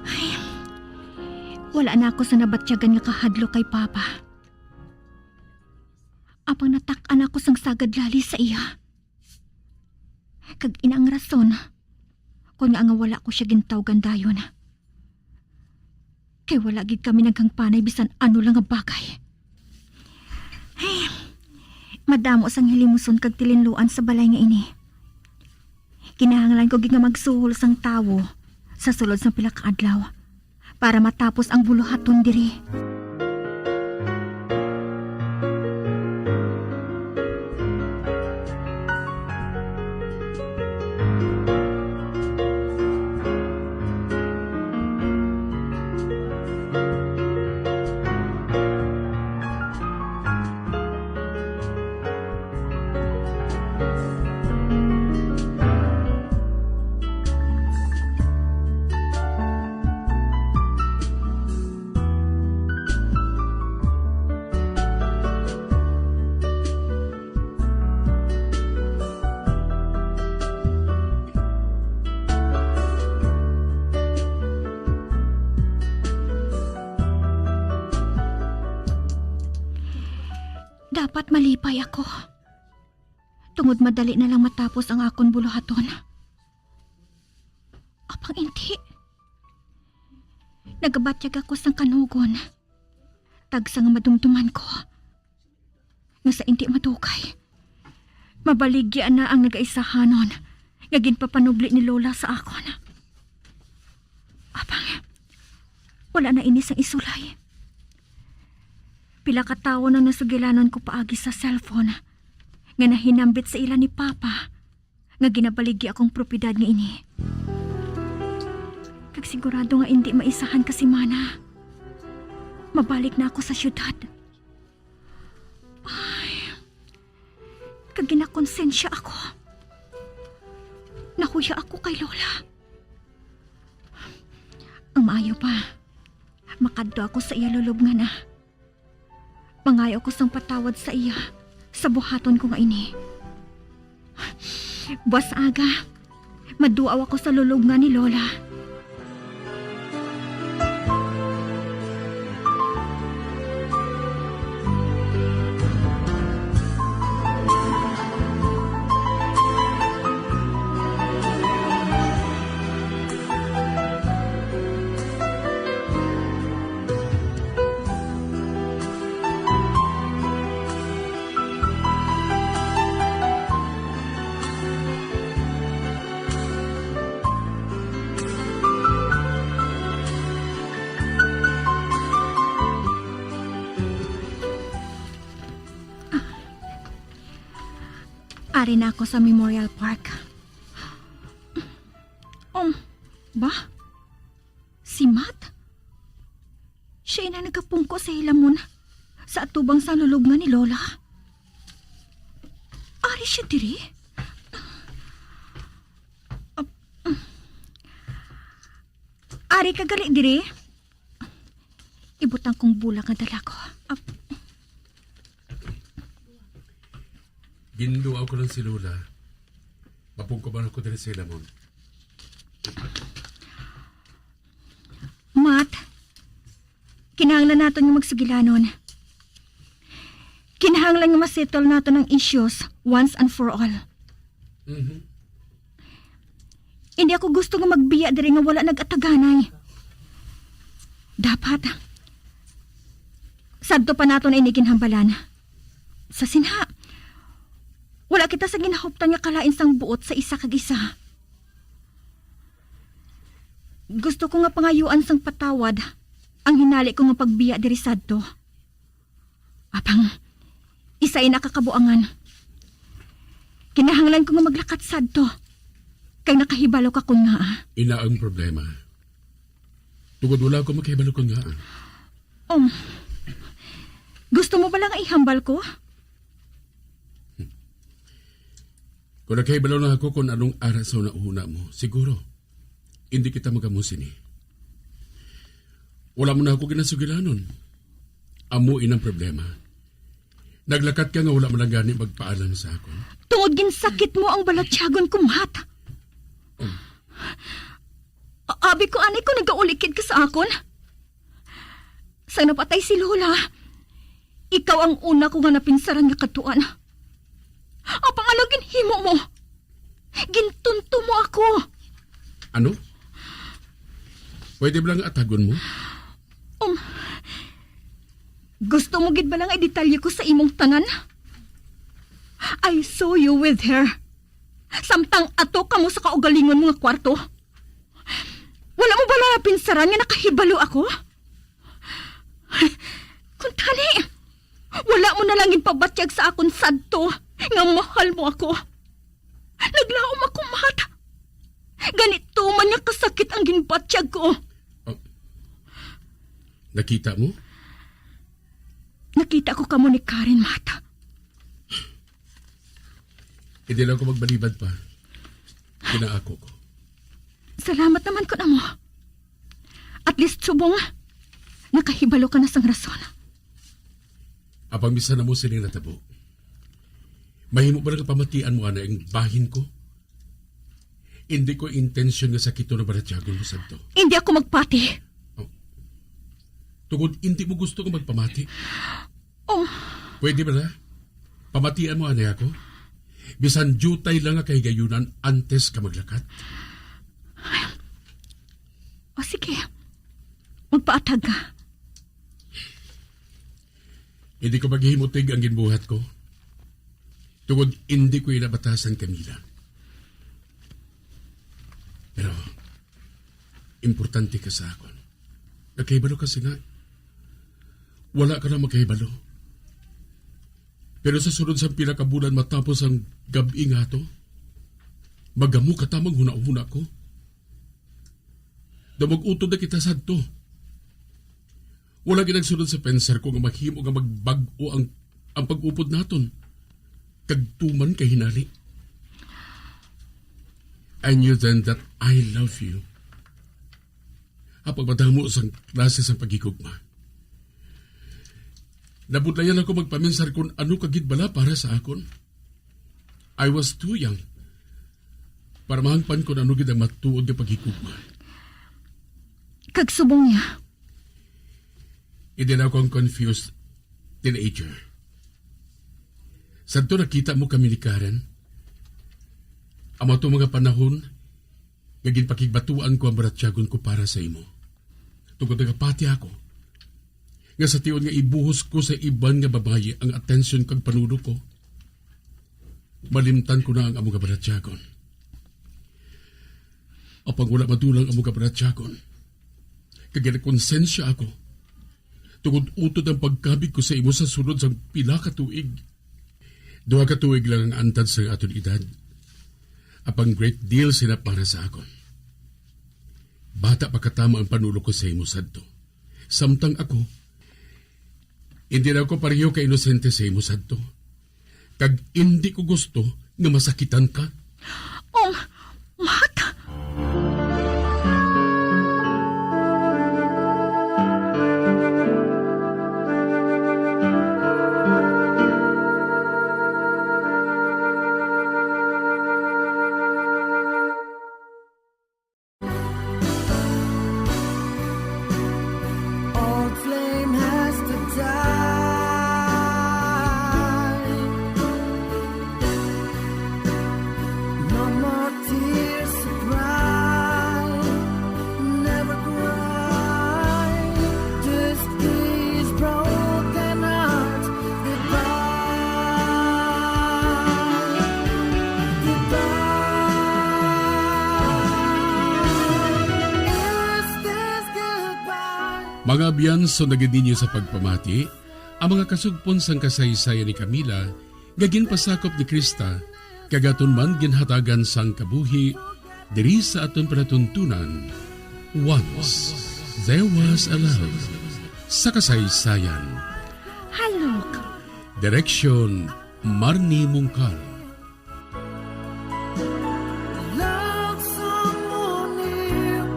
Ay, wala na ako sa nabatyagan nga kahadlok kay Papa. Apang natak-an ako sang sagad lalis sa iya. Kag ina ang rason kon ngaa nga wala ko sia gintawgan dayon. Kay wala gid kami naghangpanay bisan ano lang nga bagay. Ay, madamo sang hilimuson kag tilinluan sa balay nga ini. Kinahanglan ko gid nga magsuhol sang tawo sa sulod sang pila ka adlaw para matapos ang buluhaton diri. Dapat malipay ako, tungod madali na lang matapos ang akon buluhaton. Apang indi. Nagabatyag ako sang kanugon. Tagsa nga madumduman ko nga sa indi madugay, mabaligya na ang nagaisahanon nga ginpapanubli ni Lola sa akon. Apang, wala na ini sang isulay. Pila ka tawo nang nasugilanon ko paagi sa cellphone nga nahinambit sa ila ni Papa nga ginabaligya akong propiedad nga ini. Kag sigurado nga indi maisahan ka semana, mabalik na ako sa siyudad. Ay, kag ginakonsensya ako. Nahuya ako kay Lola. Ang maayo pa, makadto ako sa iya lulubngan na. Mangayo ako sang patawad sa iya sa buhaton ko nga ini. Buas aga, maduaw ako sa lulubngan ni Lola. Ari na ako sa Memorial Park. Um, ba? Si Matt? Siya ina nagapungko sa hilamon sa atubang sang lulubngan ni Lola. Ari siya diri? Ah, ari ka gali diri? Ibutang kong bulak nga dala ko. Ah, Ginduaw ko lang si Lola. Mapungko man ako diri sa hilamon. Matt, kinahanglan naton nga magsugilanon. Kinahanglan nga masettle naton ang issues once and for all. Mhm. Hindi ako gusto nga magbiya diri nga wala nag-ataganay. Dapat, sadto pa naton ini ginhambalan. Sa sinha, wala kita sa ginahuptan nga kalain sang buot sa isa kag isa. Gusto ko nga pangayuan sang patawad ang hinali ko nga pagbiya diri sadto. Apang, isa ina ka kabuangan. Kinahanglan ko nga maglakat sadto, kag nakahibalo ka kon ngaa. Ina ang problema. Tungod wala ko makahibalo kon ngaa. Um, gusto mo bala nga ihambal ko? Kung nakahibalo na ako kung anong ara sa hunahuna mo, siguro, hindi kita magamo sini. Wala mo na ako ginasugilanon. Amo inang problema. Naglakat ka nga wala man lang gani magpaalam sa akon. Tungod ginsakit mo ang balatyagon ko, Matt. Oh. A-, abi ko anay ko nagaulikid ka sa akon. Sang napatay si Lola, ikaw ang una ko nga napinsaran nga kadtuan. Apang ano ginhimo mo? Gintunto mo ako. Ano? Pwede ba lang atagon mo? Um, gusto mo gid ba lang idetalye ko sa imong tanan? I saw you with her. Samtang ato kamo sa kaugalingon mo nga kwarto. Wala mo bala napinsaran nga nakahibalo ako? Kuntani, wala mo na lang ginpabatyag sa akon sadto nga mahal mo ako. Naglaom ako, Matt. Ganito man nga kasakit ang ginbatyag ko. Oh. Nakita mo? Nakita ko kamo ni Karen, Matt. Hindi lang ko magbalibad pa. Ginaako ko. Salamat naman ko namo. At least subong, nakahibalo ka na sang rason. Apang bisan na mo sining natabo, mahimo ba nga pamatian mo ana ang bahin ko? Hindi ko intensyon nga sakiton ang balatyagon mo sadto. Hindi ako magpati. Oh. Tungod hindi mo gusto nga magpamati? Oh. Pwede ba na? Pamatian mo anay ako? Bisan diutay lang nga kahigayunan antes ka maglakat. O sige, magpaatag ka. Hindi ko maghimutig ang ginbuhat ko. Tungod hindi ko ina batasan, Camila. Pero, importante ka sa akon. Nakahibalo ka sina. Wala ka na makahibalo. Pero sa sunod sa pila ka bulan matapos ang gab-i nga ato, magamo ka tamang hunahuna ko. Daw mag-utod na kita sadto. Wala gid nagsunod sa pensar ko nga mahimo nga magbag-o ang, ang pag-upod naton. Kag tuman kay hinali. I knew then that I love you. Ang pagmadamo sang klase sang paghigugma. Nabudlayan ako magpaminsar kung ano ka gid bala para sa akon. I was too young para mahangpan kung ano gid ang matuod nga paghigugma. Kag subong niya, Hindi na ako ang confused teenager. Sadto nakita mo kami ni Karen, amo to mga panahon nga ginpakigbatuan ko ang baratyagon ko para sa imo. Tungod nagapati ako nga sa tion nga ibuhos ko sa iban nga babayi ang atensyon kag panulo ko, malimtan ko na ang amo nga baratyagon. Apang wala madulang amo nga baratyagon, kag ginakonsensya ako tungod utod ang pagkabig ko sa imo sa sulod sang pila ka tuig. Duha ka tuig lang ang antad sa aton edad. Apang great deal sina para sa akon. Bata pa katama ang panulog ko sa imo sadto. Samtang ako, hindi na ako pareho ka inosente sa imo sadto. Kag hindi ko gusto nga masakitan ka. Um, what? Old flame has to die. No more tears to cry. Never cry. Just these broken hearts. Goodbye. Goodbye. Is this goodbye? Mga abyan, sundagid ninyo sa pagpamati ang mga kasugpon sang kasaysayan ni Camila nga ginpasakop ni Krista, kag aton man ginhatagan sang kabuhi diri sa aton palatuntunan. Once There Was a Love, sa kasaysayan. Halok. Direksyon, Marnie Mungkal. Love someone new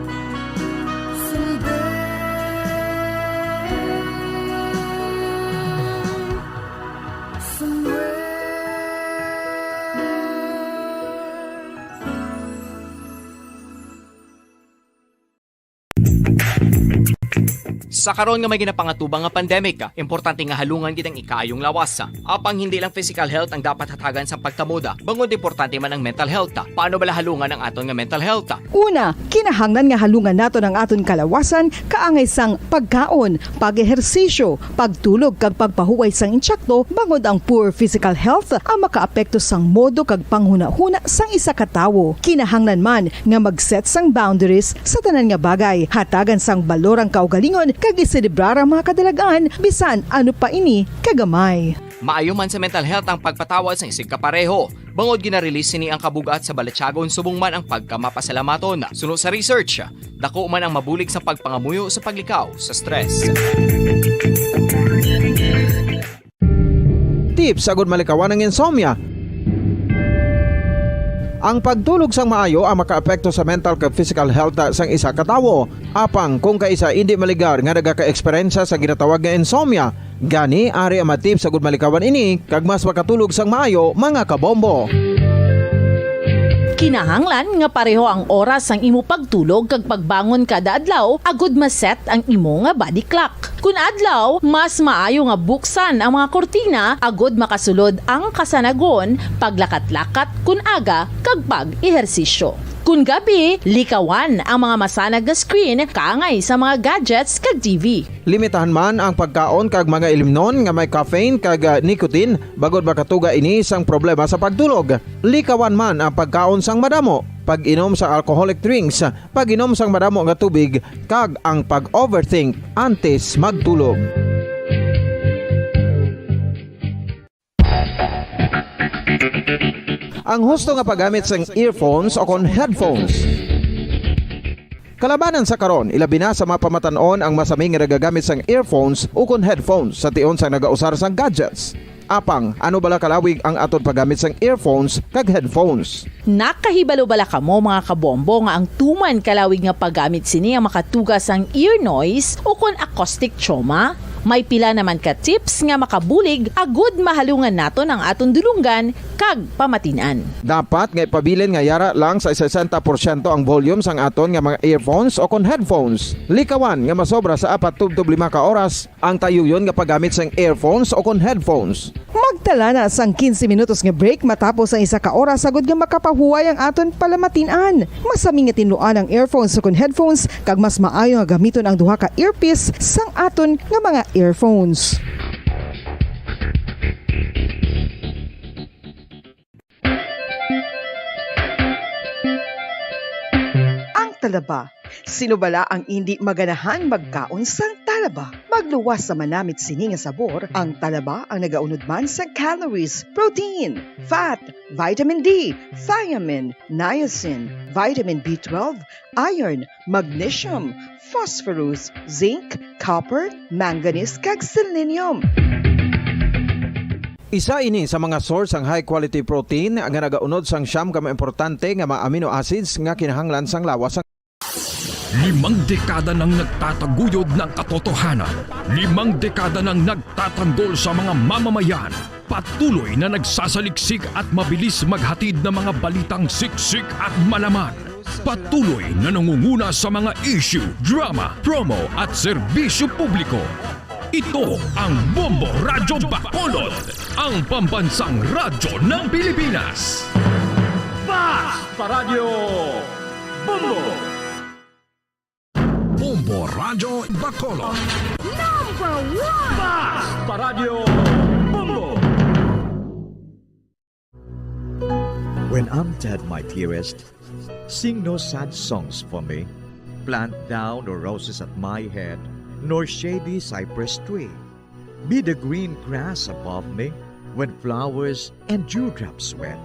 someday, somewhere. Sa karon nga may ginapangatubang nga pandemic, importante nga halungan gid ang ikaayong lawas. Apang hindi lang physical health ang dapat hatagan sa pagtamod, bangod importante man ang mental health. Paano bala halungan ang aton nga mental health? Una, kinahanglan nga halungan naton ang aton kalawasan kaangay sang pagkaon, pag-ehersisyo, pagtulog kag pagpahuway sang intsakto, bangod ang poor physical health ang makaapekto sang modo kag panghunahuna sang isa ka tawo. Kinahanglan man nga mag-set sang boundaries sa tanan nga bagay, hatagan sang balor ang kaugalingon kag iselebrar ang mga kadalag-an bisan ano pa ini kagamay. Maayo man sa mental health ang pagpatawad sang isigkapareho, bangod gina-release sini ang kabug-at sa balatyagon subong man ang pagkamapasalamaton. Suno sa research, dako man ang mabulig sa pagpangamuyo sa paglikaw sa stress. Tips agud malikawan ang insomnia. Ang pagtulog sang maayo ang makaapekto sa mental kag physical health sang isa ka tawo. Apang kung kaisa indi maligar nga nagaka-eksperyensya sa ginatawag nga insomnia, gani ari ang mga tips agud malikawan ini kag mas makatulog sang maayo, mga kabombo. Kinahanglan nga pareho ang oras sang imo pagtulog kag pagbangon kada adlaw agud ma-set ang imo nga body clock. Kun adlaw, mas maayo nga buksan ang mga kurtina agud makasulod ang kasanagon, paglakat-lakat kun aga, kag pag-ehersisyo. Kun gabi, likawan ang mga masanag nga screen kaangay sa mga gadgets kag T V. Limitahan man ang pagkaon kag mga ilimnon nga may caffeine kag, ah, nicotine, bangod makatuga ini sang problema sa pagtulog. Likawan man ang pagkaon sang madamo, pag-inom sa alcoholic drinks, pag-inom sang madamo nga tubig, kag ang pag-overthink antes magtulog. Ang husto nga paggamit sang earphones o kon headphones. Kalabanan sa karon, ilabi na sa mga pamatan-on ang masami nga nagagamit sang earphones o kon headphones sa tion sang nagausar sang gadgets. Apang, ano bala kalawig ang aton paggamit sang earphones kag headphones? Nakahibalo bala kamo, mga kabombo, nga ang tuman kalawig nga paggamit sini ang makatuga sang ear noise o kon acoustic trauma? May pila naman ka tips nga makabulig agud mahalungan naton ang aton dulonggan kag pamatin-an. Dapat nga ipabilin nga yara lang sa sesenta porsyento ang volume sang aton nga mga earphones o kon headphones. Likawan nga masobra sa apat tubtob lima ka oras ang tayuyon nga paggamit sang earphones o kon headphones. Magtala na sang quince minutos nga break matapos ang isa ka oras, agud nga makapahuway ang aton palamatin-an. Masami nga tinluan ang earphones o kon headphones, kag mas maayo nga gamiton ang duha ka earpiece sang aton nga mga earphones. Ang talaba. Sino bala ang indi maganahan magkaon sang talaba? Ba, magluwas sa manamit sini nga sabor, ang talaba ang nagaunod man sa calories, protein, fat, vitamin D, thiamine, niacin, vitamin B twelve, iron, magnesium, phosphorus, zinc, copper, manganese, kag selenium. Isa ini sa mga source sang high quality protein nga nagaunod sang siyam ka mga importante nga mga amino acids nga kinahanglan sang lawas. Limang dekada nang nagtataguyod ng katotohanan. Limang dekada nang nagtatanggol sa mga mamamayan. Patuloy na nagsasaliksik at mabilis maghatid ng mga balitang siksik at malaman. Patuloy na nangunguna sa mga issue, drama, promo at serbisyo publiko. Ito ang Bombo Radyo Bacolod, ang pambansang radyo ng Pilipinas. Fast Paradyo Bombo! Bombo Radyo Bacolod. Number one! Fast Paradyo Bombo! When I'm dead, my dearest, sing no sad songs for me. Plant thou no roses at my head, nor shady cypress tree. Be the green grass above me when flowers and dewdrops wet.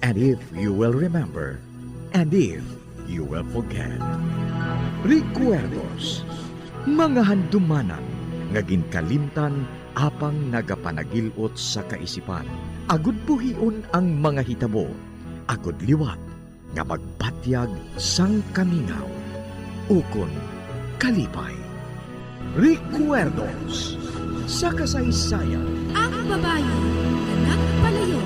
And if you will remember, and if you will forget. Recuerdos, mga handumanan nga ginkalimtan apang nagapanagil-ot sa kaisipan. Agud buhion ang mga hitabo, agud liwat nga magbatyag sang kamingaw ukon kalipay. Recuerdos sa kasaysayan. Ang babayi nga nagpalayo.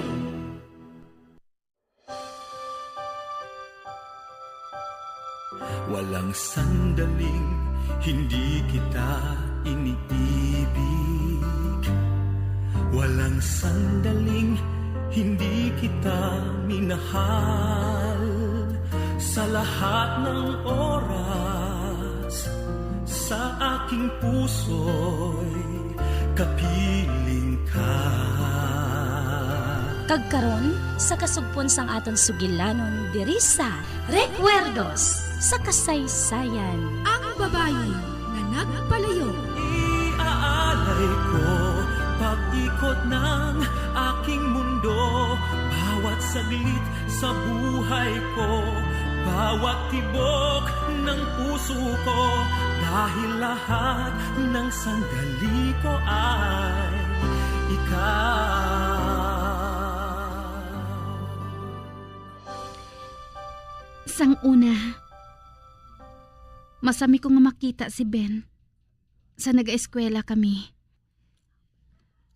Walang sandaling hindi kita iniibig. Walang sandaling hindi kita minahal. Sa lahat ng oras, sa aking puso'y kapiling ka. Kag karon, sa kasugpon sang aton sugilanon diri sa Recuerdos sa Kasaysayan. Ang babayi nga nagpalayo. Iaalay ko pag-ikot ng aking mundo, bawat saglit sa buhay ko, bawat tibok ng puso ko, dahil lahat ng sandali ko ay ikaw. Sang una, masami ko nga makita si Ben sa nagaeskwela kami.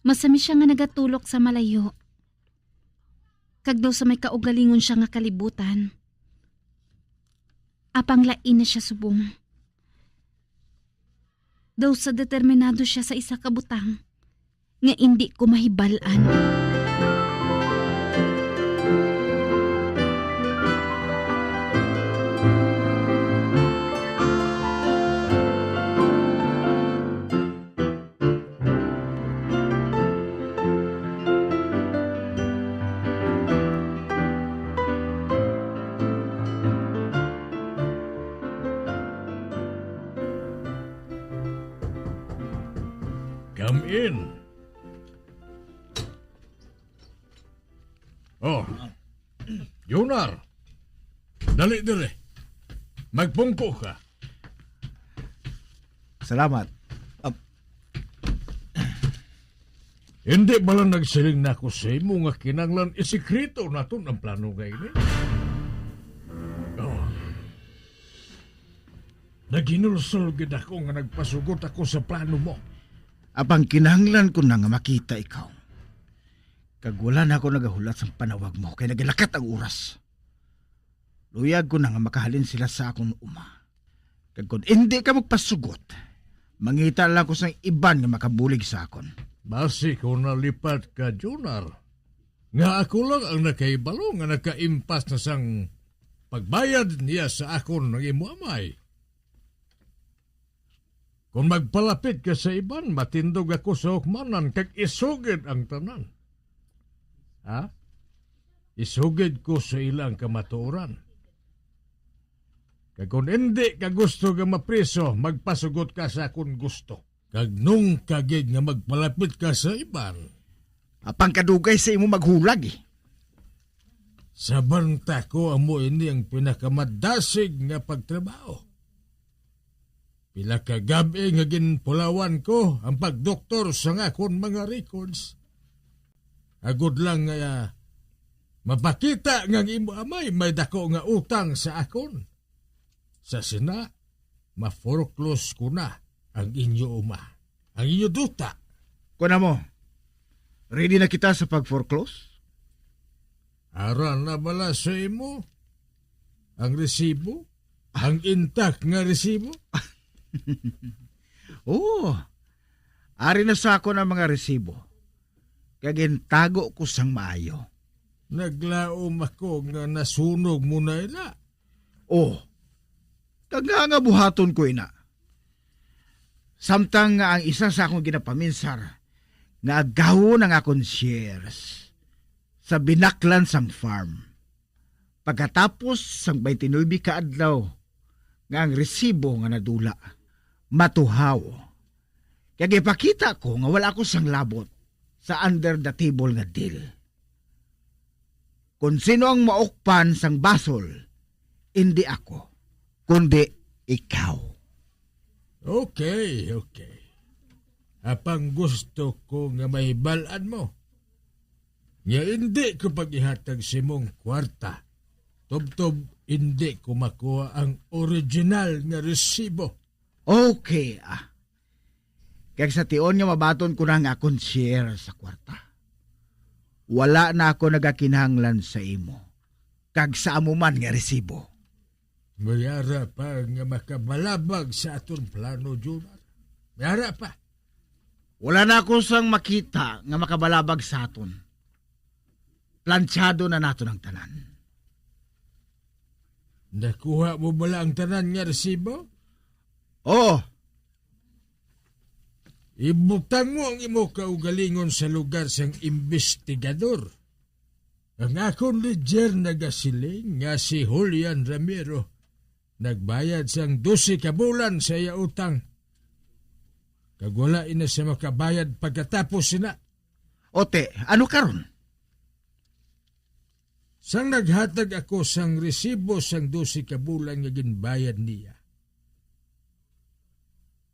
Masami sia nga nagatulok sa malayo, kag daw sa may kaugalingon sia nga kalibutan. Apang lain na sia subong. Daw sa determinado sia sa isa ka butang nga indi ko mahibal-an. Come in. Oh. Junar. Dali diri. Magpungko ka. Salamat. Ap- Hindi bala nagsiling na ako sa imo nga kinahanglan isikreto naton ang plano nga ini? Oh. Naghinulsol gid ako nga nagpasugot ako sa plano mo. Apang kinahanglan ko na nga makita ikaw. Kag wala na ako nagahulat sang panawag mo, kay nagalakat ang oras. Luyag ko na nga makahalin sila sa akon uma. Kag kon indi ka magpasugot, mangita lang ko sang iban nga makabulig sa akon. Basi kon nalipat ka, Junar, nga ako lang ang nakahibalo nga nakaimpas na sang pagbayad niya sa akon ang imo amay. Kon magpalapit ka sa iban, matindog ako sa hukmanan kag isugid ang tanan. Ha? Isugid ko sa ila ang kamatuoran. Kag kon indi ka gusto nga mapriso, magpasugot ka sa akon gusto. Kag nungka gid nga magpalapit ka sa iban. Apang kadugay sa imo maghulag, eh. Sa banta ko, amo ini ang pinakamadasig nga pagtrabaho. Pila ka gab-i nga ginpulawan ko ang pagdoktor sa akon mga records. Agod lang nga mapakita nga ang imo amay may dako nga utang sa akon. Sa sina, ma-foreclose ko na ang inyo uma, ang inyo duta. Kuan mo, ready na kita sa pag-foreclose? Ara na bala sa imo ang resibo? Ang intact nga resibo? Oo. Ari na sa akon ang mga resibo, kag gintago ko sang maayo. Naglaom ako nga nasunog mo na ina. Oh, kag nga nga buhaton ko ina. Samtang nga ang isa sa akong ginapaminsar nga agawon ang akon shares sa binaklan sang farm. Pagkatapos sang twenty-nine ka adlaw nga ang resibo nga nadula matuhaw, kag ipakita ko nga wala ako sang labot sa under the table nga deal. Kon sino ang maukpan sang basol, indi ako, kundi ikaw. Okay, okay. Apang gusto ko nga mahibal-an mo nga indi ko pag-ihatag sa imong kwarta, tubtob indi ko makuha ang original nga resibo. Okay, ah. Kag sa tion nga mabaton ko na nga akon share sa kwarta, wala na ako nagakinahanglan sa imo kag sa amo man nga resibo. May ara pa nga makabalabag sa aton plano, Jomar. May ara pa. Wala na ako sang makita nga makabalabag sa aton. Plansyado na naton ang tanan. Nakuha mo bala ang tanan nga resibo? Oo. Ibutang mo ang imo kaugalingon sa lugar sang imbestigador. Ang akon ledger nagasiling nga si Julian Ramiro nagbayad sang dose ka bulan sa iya utang, kag wala ina siya makabayad pagkatapos sina. Ote, ano karon? Sang naghatag ako sang resibo sang dose ka bulan nga ginbayad niya,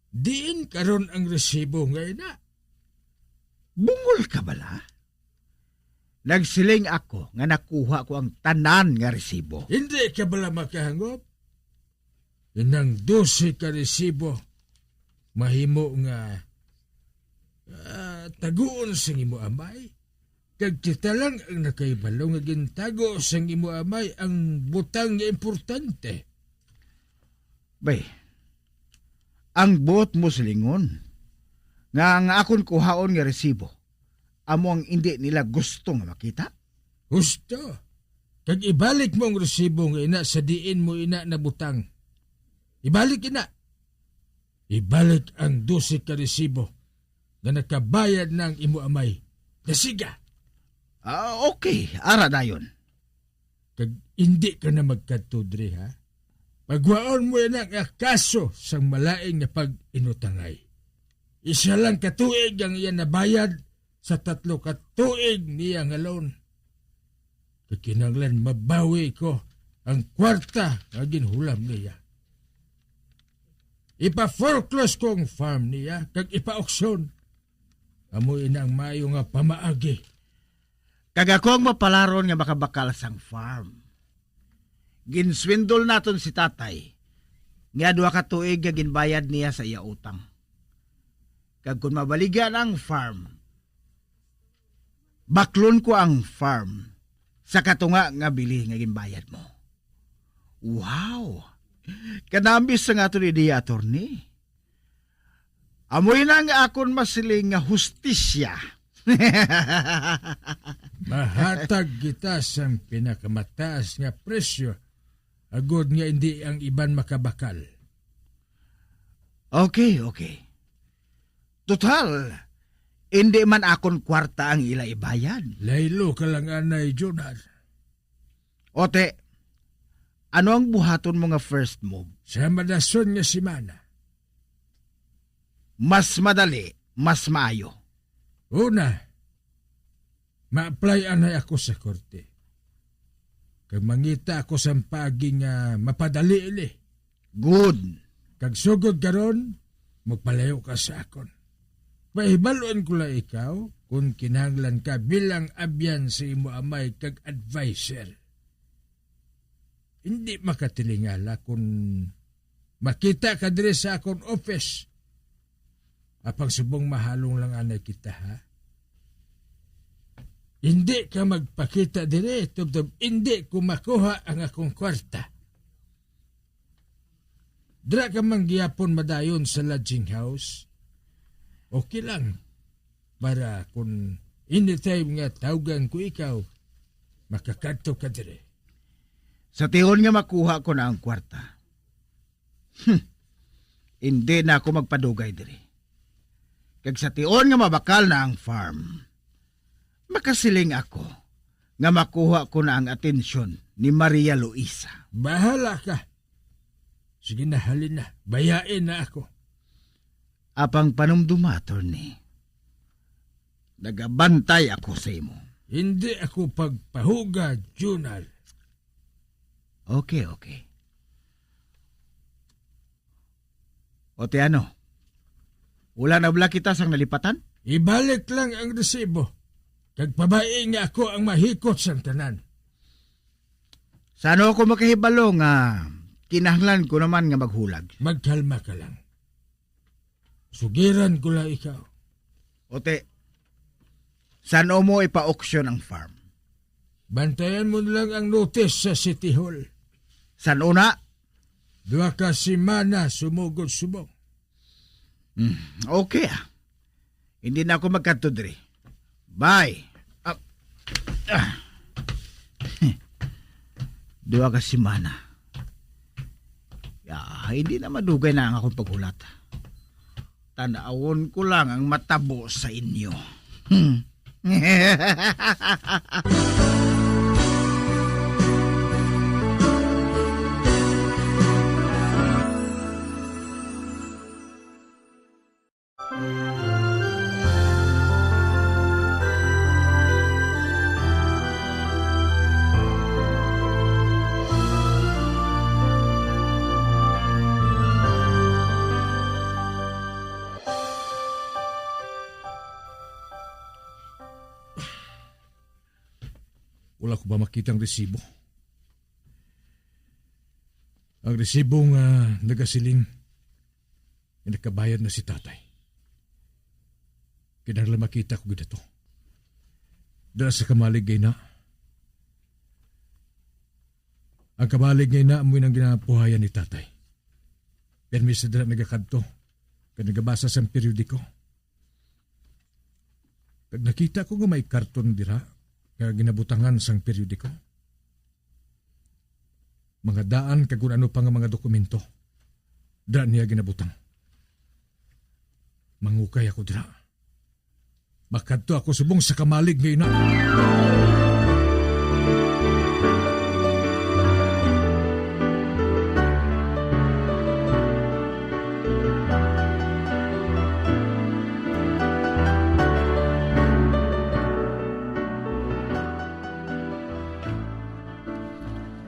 diin karon ang resibo nga ina? Bungol ka bala? Nagsiling ako nga nakuha ko ang tanan nga resibo. Hindi ka bala makahangop? Inang dose ka resibo mahimo nga, ah, taguon sang imo amay, kag kita lang ang nakahibalo nga gintago sang imo amay ang butang nga importante. Bay, ang buot mo silingon nga ang akon kuhaon nga resibo amo ang indi nila gusto nga makita? Husto. Kag ibalik mo ang resibo nga ina sa diin mo ina nabutang. Ibalik ina. Ibalik ang dose ka resibo nga nakabayad na ang imo amay. Dasiga! Ah, okay, ara dayon. Kag indi ka na magkadto diri, ha? Pagwaon mo ina ang kaso sang malain nga pag-inutangay. Isa lang ka tuig ang iya nabayad sa tatlo ka tuig niya nga loan. Kag kinahanglan mabawi ko ang kwarta nga ginhulam niya. Ipa-foreclose ko ang farm niya kag ipa-auction. Amo ina ang maayo nga pamaagi. Kag ako ang mapalaron nga makabakal sang farm. Ginswindol naton si tatay nga duha ka tuig nga ginbayad niya sa iya utang. Kag kon mabaligya na ang farm, baklon ko ang farm sa katunga nga bili nga ginbayad mo. Wow! Kanami sa nga aton ideya, attorney. Amoy na nga akon masiling nga hustisya. Mahatag kita sang pinakamataas nga presyo, agod nga indi ang iban makabakal. Okay, okay. Total, indi man akon kwarta ang ila ibayad. Laylo ka lang anay, Jonar. Ote, ano ang buhaton mo nga first move? Sa madason nga semana, Mas madali, mas maayo. Una, ma-apply anay ako sa korte. Kag mangita ako sang paagi nga mapadali ini. Good. Kag sugod karon, magpalayo ka sa akon. Pahibal-on ko lang ikaw kon kinahanglan ka bilang abyan sa imo amay kag adviser. Hindi makatilingala kon makita ka diri sa akon office. Apang subong mahalong lang anay kita, ha? Hindi ka magpakita diri, tubtob hindi ko makuha ang akong kwarta. Dira ka man gihapon madayon sa lodging house. Okay lang. Para kung anytime nga tawgan ko ikaw, makakadto ka diri. Sa tion nga makuha ko na ang kwarta, hmm, hindi na ako magpadugay diri. Kag sa tion nga mabakal na ang farm, makasiling ako nga makuha ko na ang atensyon ni Maria Luisa. Bahala ka. Sige na, halin na. Bayain na ako. Apang panumduma, attorney. Nagabantay ako sa imo. Hindi ako pagpahuga, Junal. Okay, okay. O ti ano? Wala na bala kita sang nalipatan? Ibalik lang ang resibo. Kag pabai nga ako ang mahikot sang tanan. Sa ano ako makahibalo nga kinahanglan ko naman nga maghulag? Magkalma ka lang. Sugiran ko lang ikaw. Ote, san-o mo ipa-auction ang farm? Bantayan mo lang ang notice sa City Hall. San-o na? Duha ka semana sumugod subong. Hmm, okay, ah. Hindi na ako magkadto diri. Bye. Ah, ah. Duha ka semana. Ya, hindi na madugay na ang akong paghulat. Tanawon ko lang ang matabo sa inyo. Hmm. Wala ko ba makita ang resibo? Ang resibo nga nagasiling nga nakabayad na si tatay. Kinahanglan makita ko gid ato. Dala sa kamalig nga ina. Ang kamalig nga ina amo nang ginapuhayan ni tatay. Permi sa dira nagakadto, kag nagabasa sang periodiko. Kag nakita ko nga may karton dira nga ginabutangan sang periodiko. Mga daan kag kun ano pa nga mga dokumento, dira niya ginabutang. Mangukay ako dira. Makadto ako subong sa kamalig nga ina.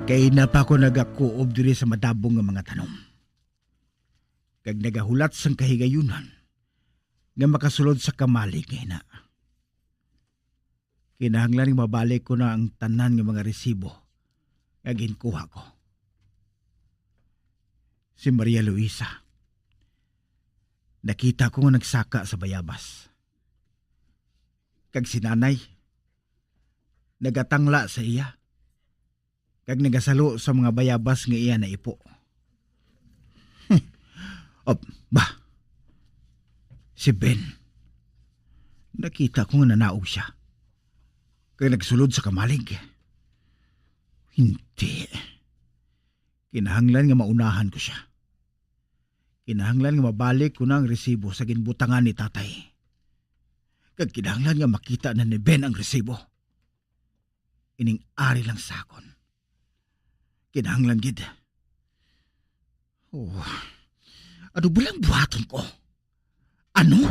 Kay na pa ako nagakuob diri sa madabong nga mga tanom, kag nagahulat sang kahigayunan nga makasulod sa kamalig nga ina. Kinahanglan nga mabalik ko na ang tanan nga mga resibo nga ginkuha ko. Si Maria Luisa, nakita ko nga nagsaka sa bayabas. Kag si Nanay, nagatangla sa iya, kag nagasalo sa mga bayabas nga iya naipo. Op, ba? Si Ben. Nakita ko nga nanaog siya. Kag nagsulod sa kamalig. Hindi. Kinahanglan nga maunahan ko siya. Kinahanglan nga mabalik ko na ang resibo sa ginbutangan ni tatay. Kag kinahanglan nga makita na ni Ben ang resibo. Ining ari lang sa akon. Kinahanglan gid. Oh, ano ba lang buhaton ko? Ano?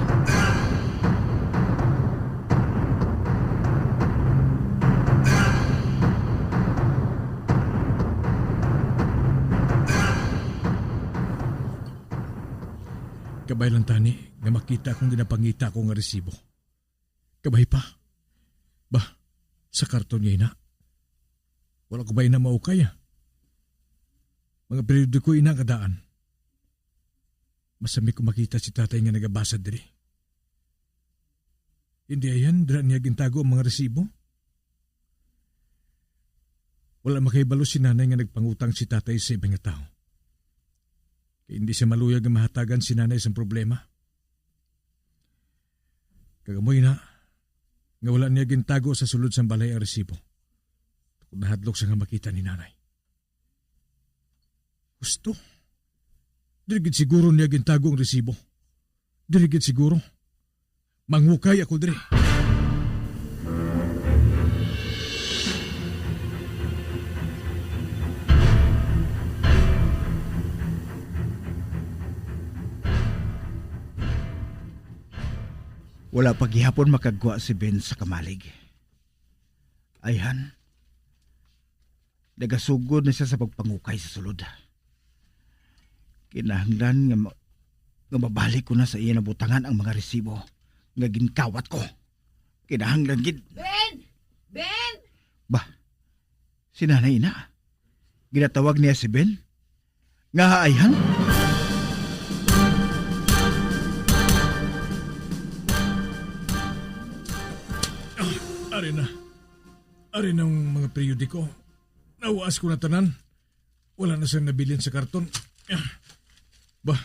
Kabay lang tani nga makita akong ginapangita ko nga resibo. Kabay pa. Bah, sa karton nga ina. Wala ko ba ina maukay, ah? Mga periodiko ina kadaan. Masami ko makita si tatay nga nagabasa diri. Hindi ayan, dira niya gintago ang mga resibo. Wala makahibalo si nanay nga nagpangutang si tatay sa iba nga tawo. Kay hindi siya maluyag nga mahatagan si nanay sang problema. Kag amo ina, nga wala niya gintago sa sulod sang balay ang resibo. Kung nahadlok siya nga makita ni nanay. Gusto? Dili gid siguro niya gintago ang resibo. Dili gid siguro. Mangukay ako diri. Wala pa gihapon makagwa si Ben sa kamalig. Ayhan, nagasugod na siya sa pagpangukay sa sulod. Kinahanglan nga ma-, nga mabalik ko na sa iya nabutangan ang mga resibo nga ginkawat ko. Kinahanglan gid. Ben! Ben! Ba, si nanay na. Ginatawag niya si Ben? Nga ayhan? Ah, ari na. Ari na ang mga periodiko. Nahuas ko na tanan. Wala na sila nabilin sa karton. Ah. Bah,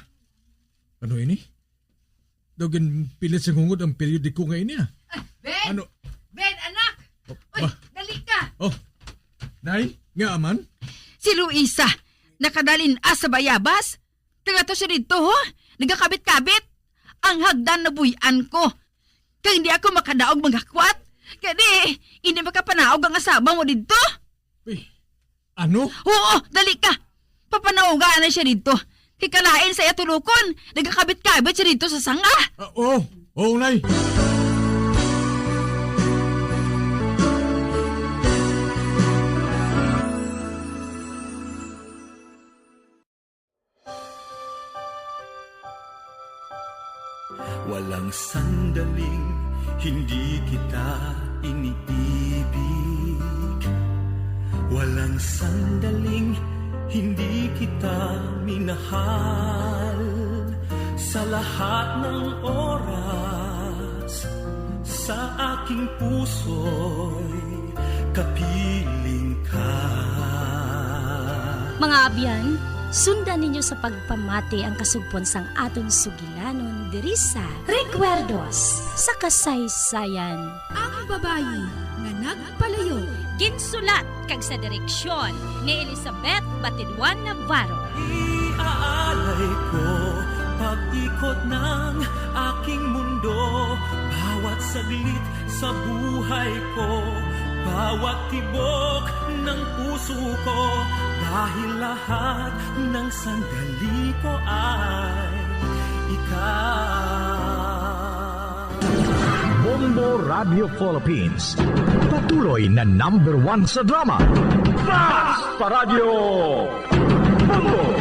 ano ini? Daw ginpilit sa hungod ang periodiko nga ini, ah. Ah, Ben! Ano? Ben, anak! Oh, Uy, bah. Dali ka! Oh, Nay, nga aman? Si Luisa, nakadalin sa bayabas. Taga to siya dito, ho? Nagakabit-kabit. Ang hagdan nabuy-an ko. Kay hindi ako makadaog manghakwat. Kay di, hindi makapanaog ang asawa mo dito. Uy, ano? Oo, dali ka. Papanauga na siya dito. Kay kalain sa iya tulukon, nagakabit-kabit siya dito sa sanga. Ah, oo. Oo, Nay. Walang sandaling hindi kita iniibig. Walang sandaling hindi kita minahal. Sa lahat ng oras, sa aking puso'y kapiling ka. Mga abyan, sundan ninyo sa pagpamati ang kasugpon sang aton sugilanon diri sa Recuerdos sa Kasaysayan. Ang babayi nga nagpalayo. Ginsulat kag sa direksyon ni Elizabeth Batiduan Navarro. Iaalay ko pag-ikot ng aking mundo, bawat saglit sa buhay ko, bawat tibok ng puso ko, dahil lahat ng sandali ko ay ikaw. Bombo Radio Philippines, patuloy na number one sa drama. Basta Radyo Bombo!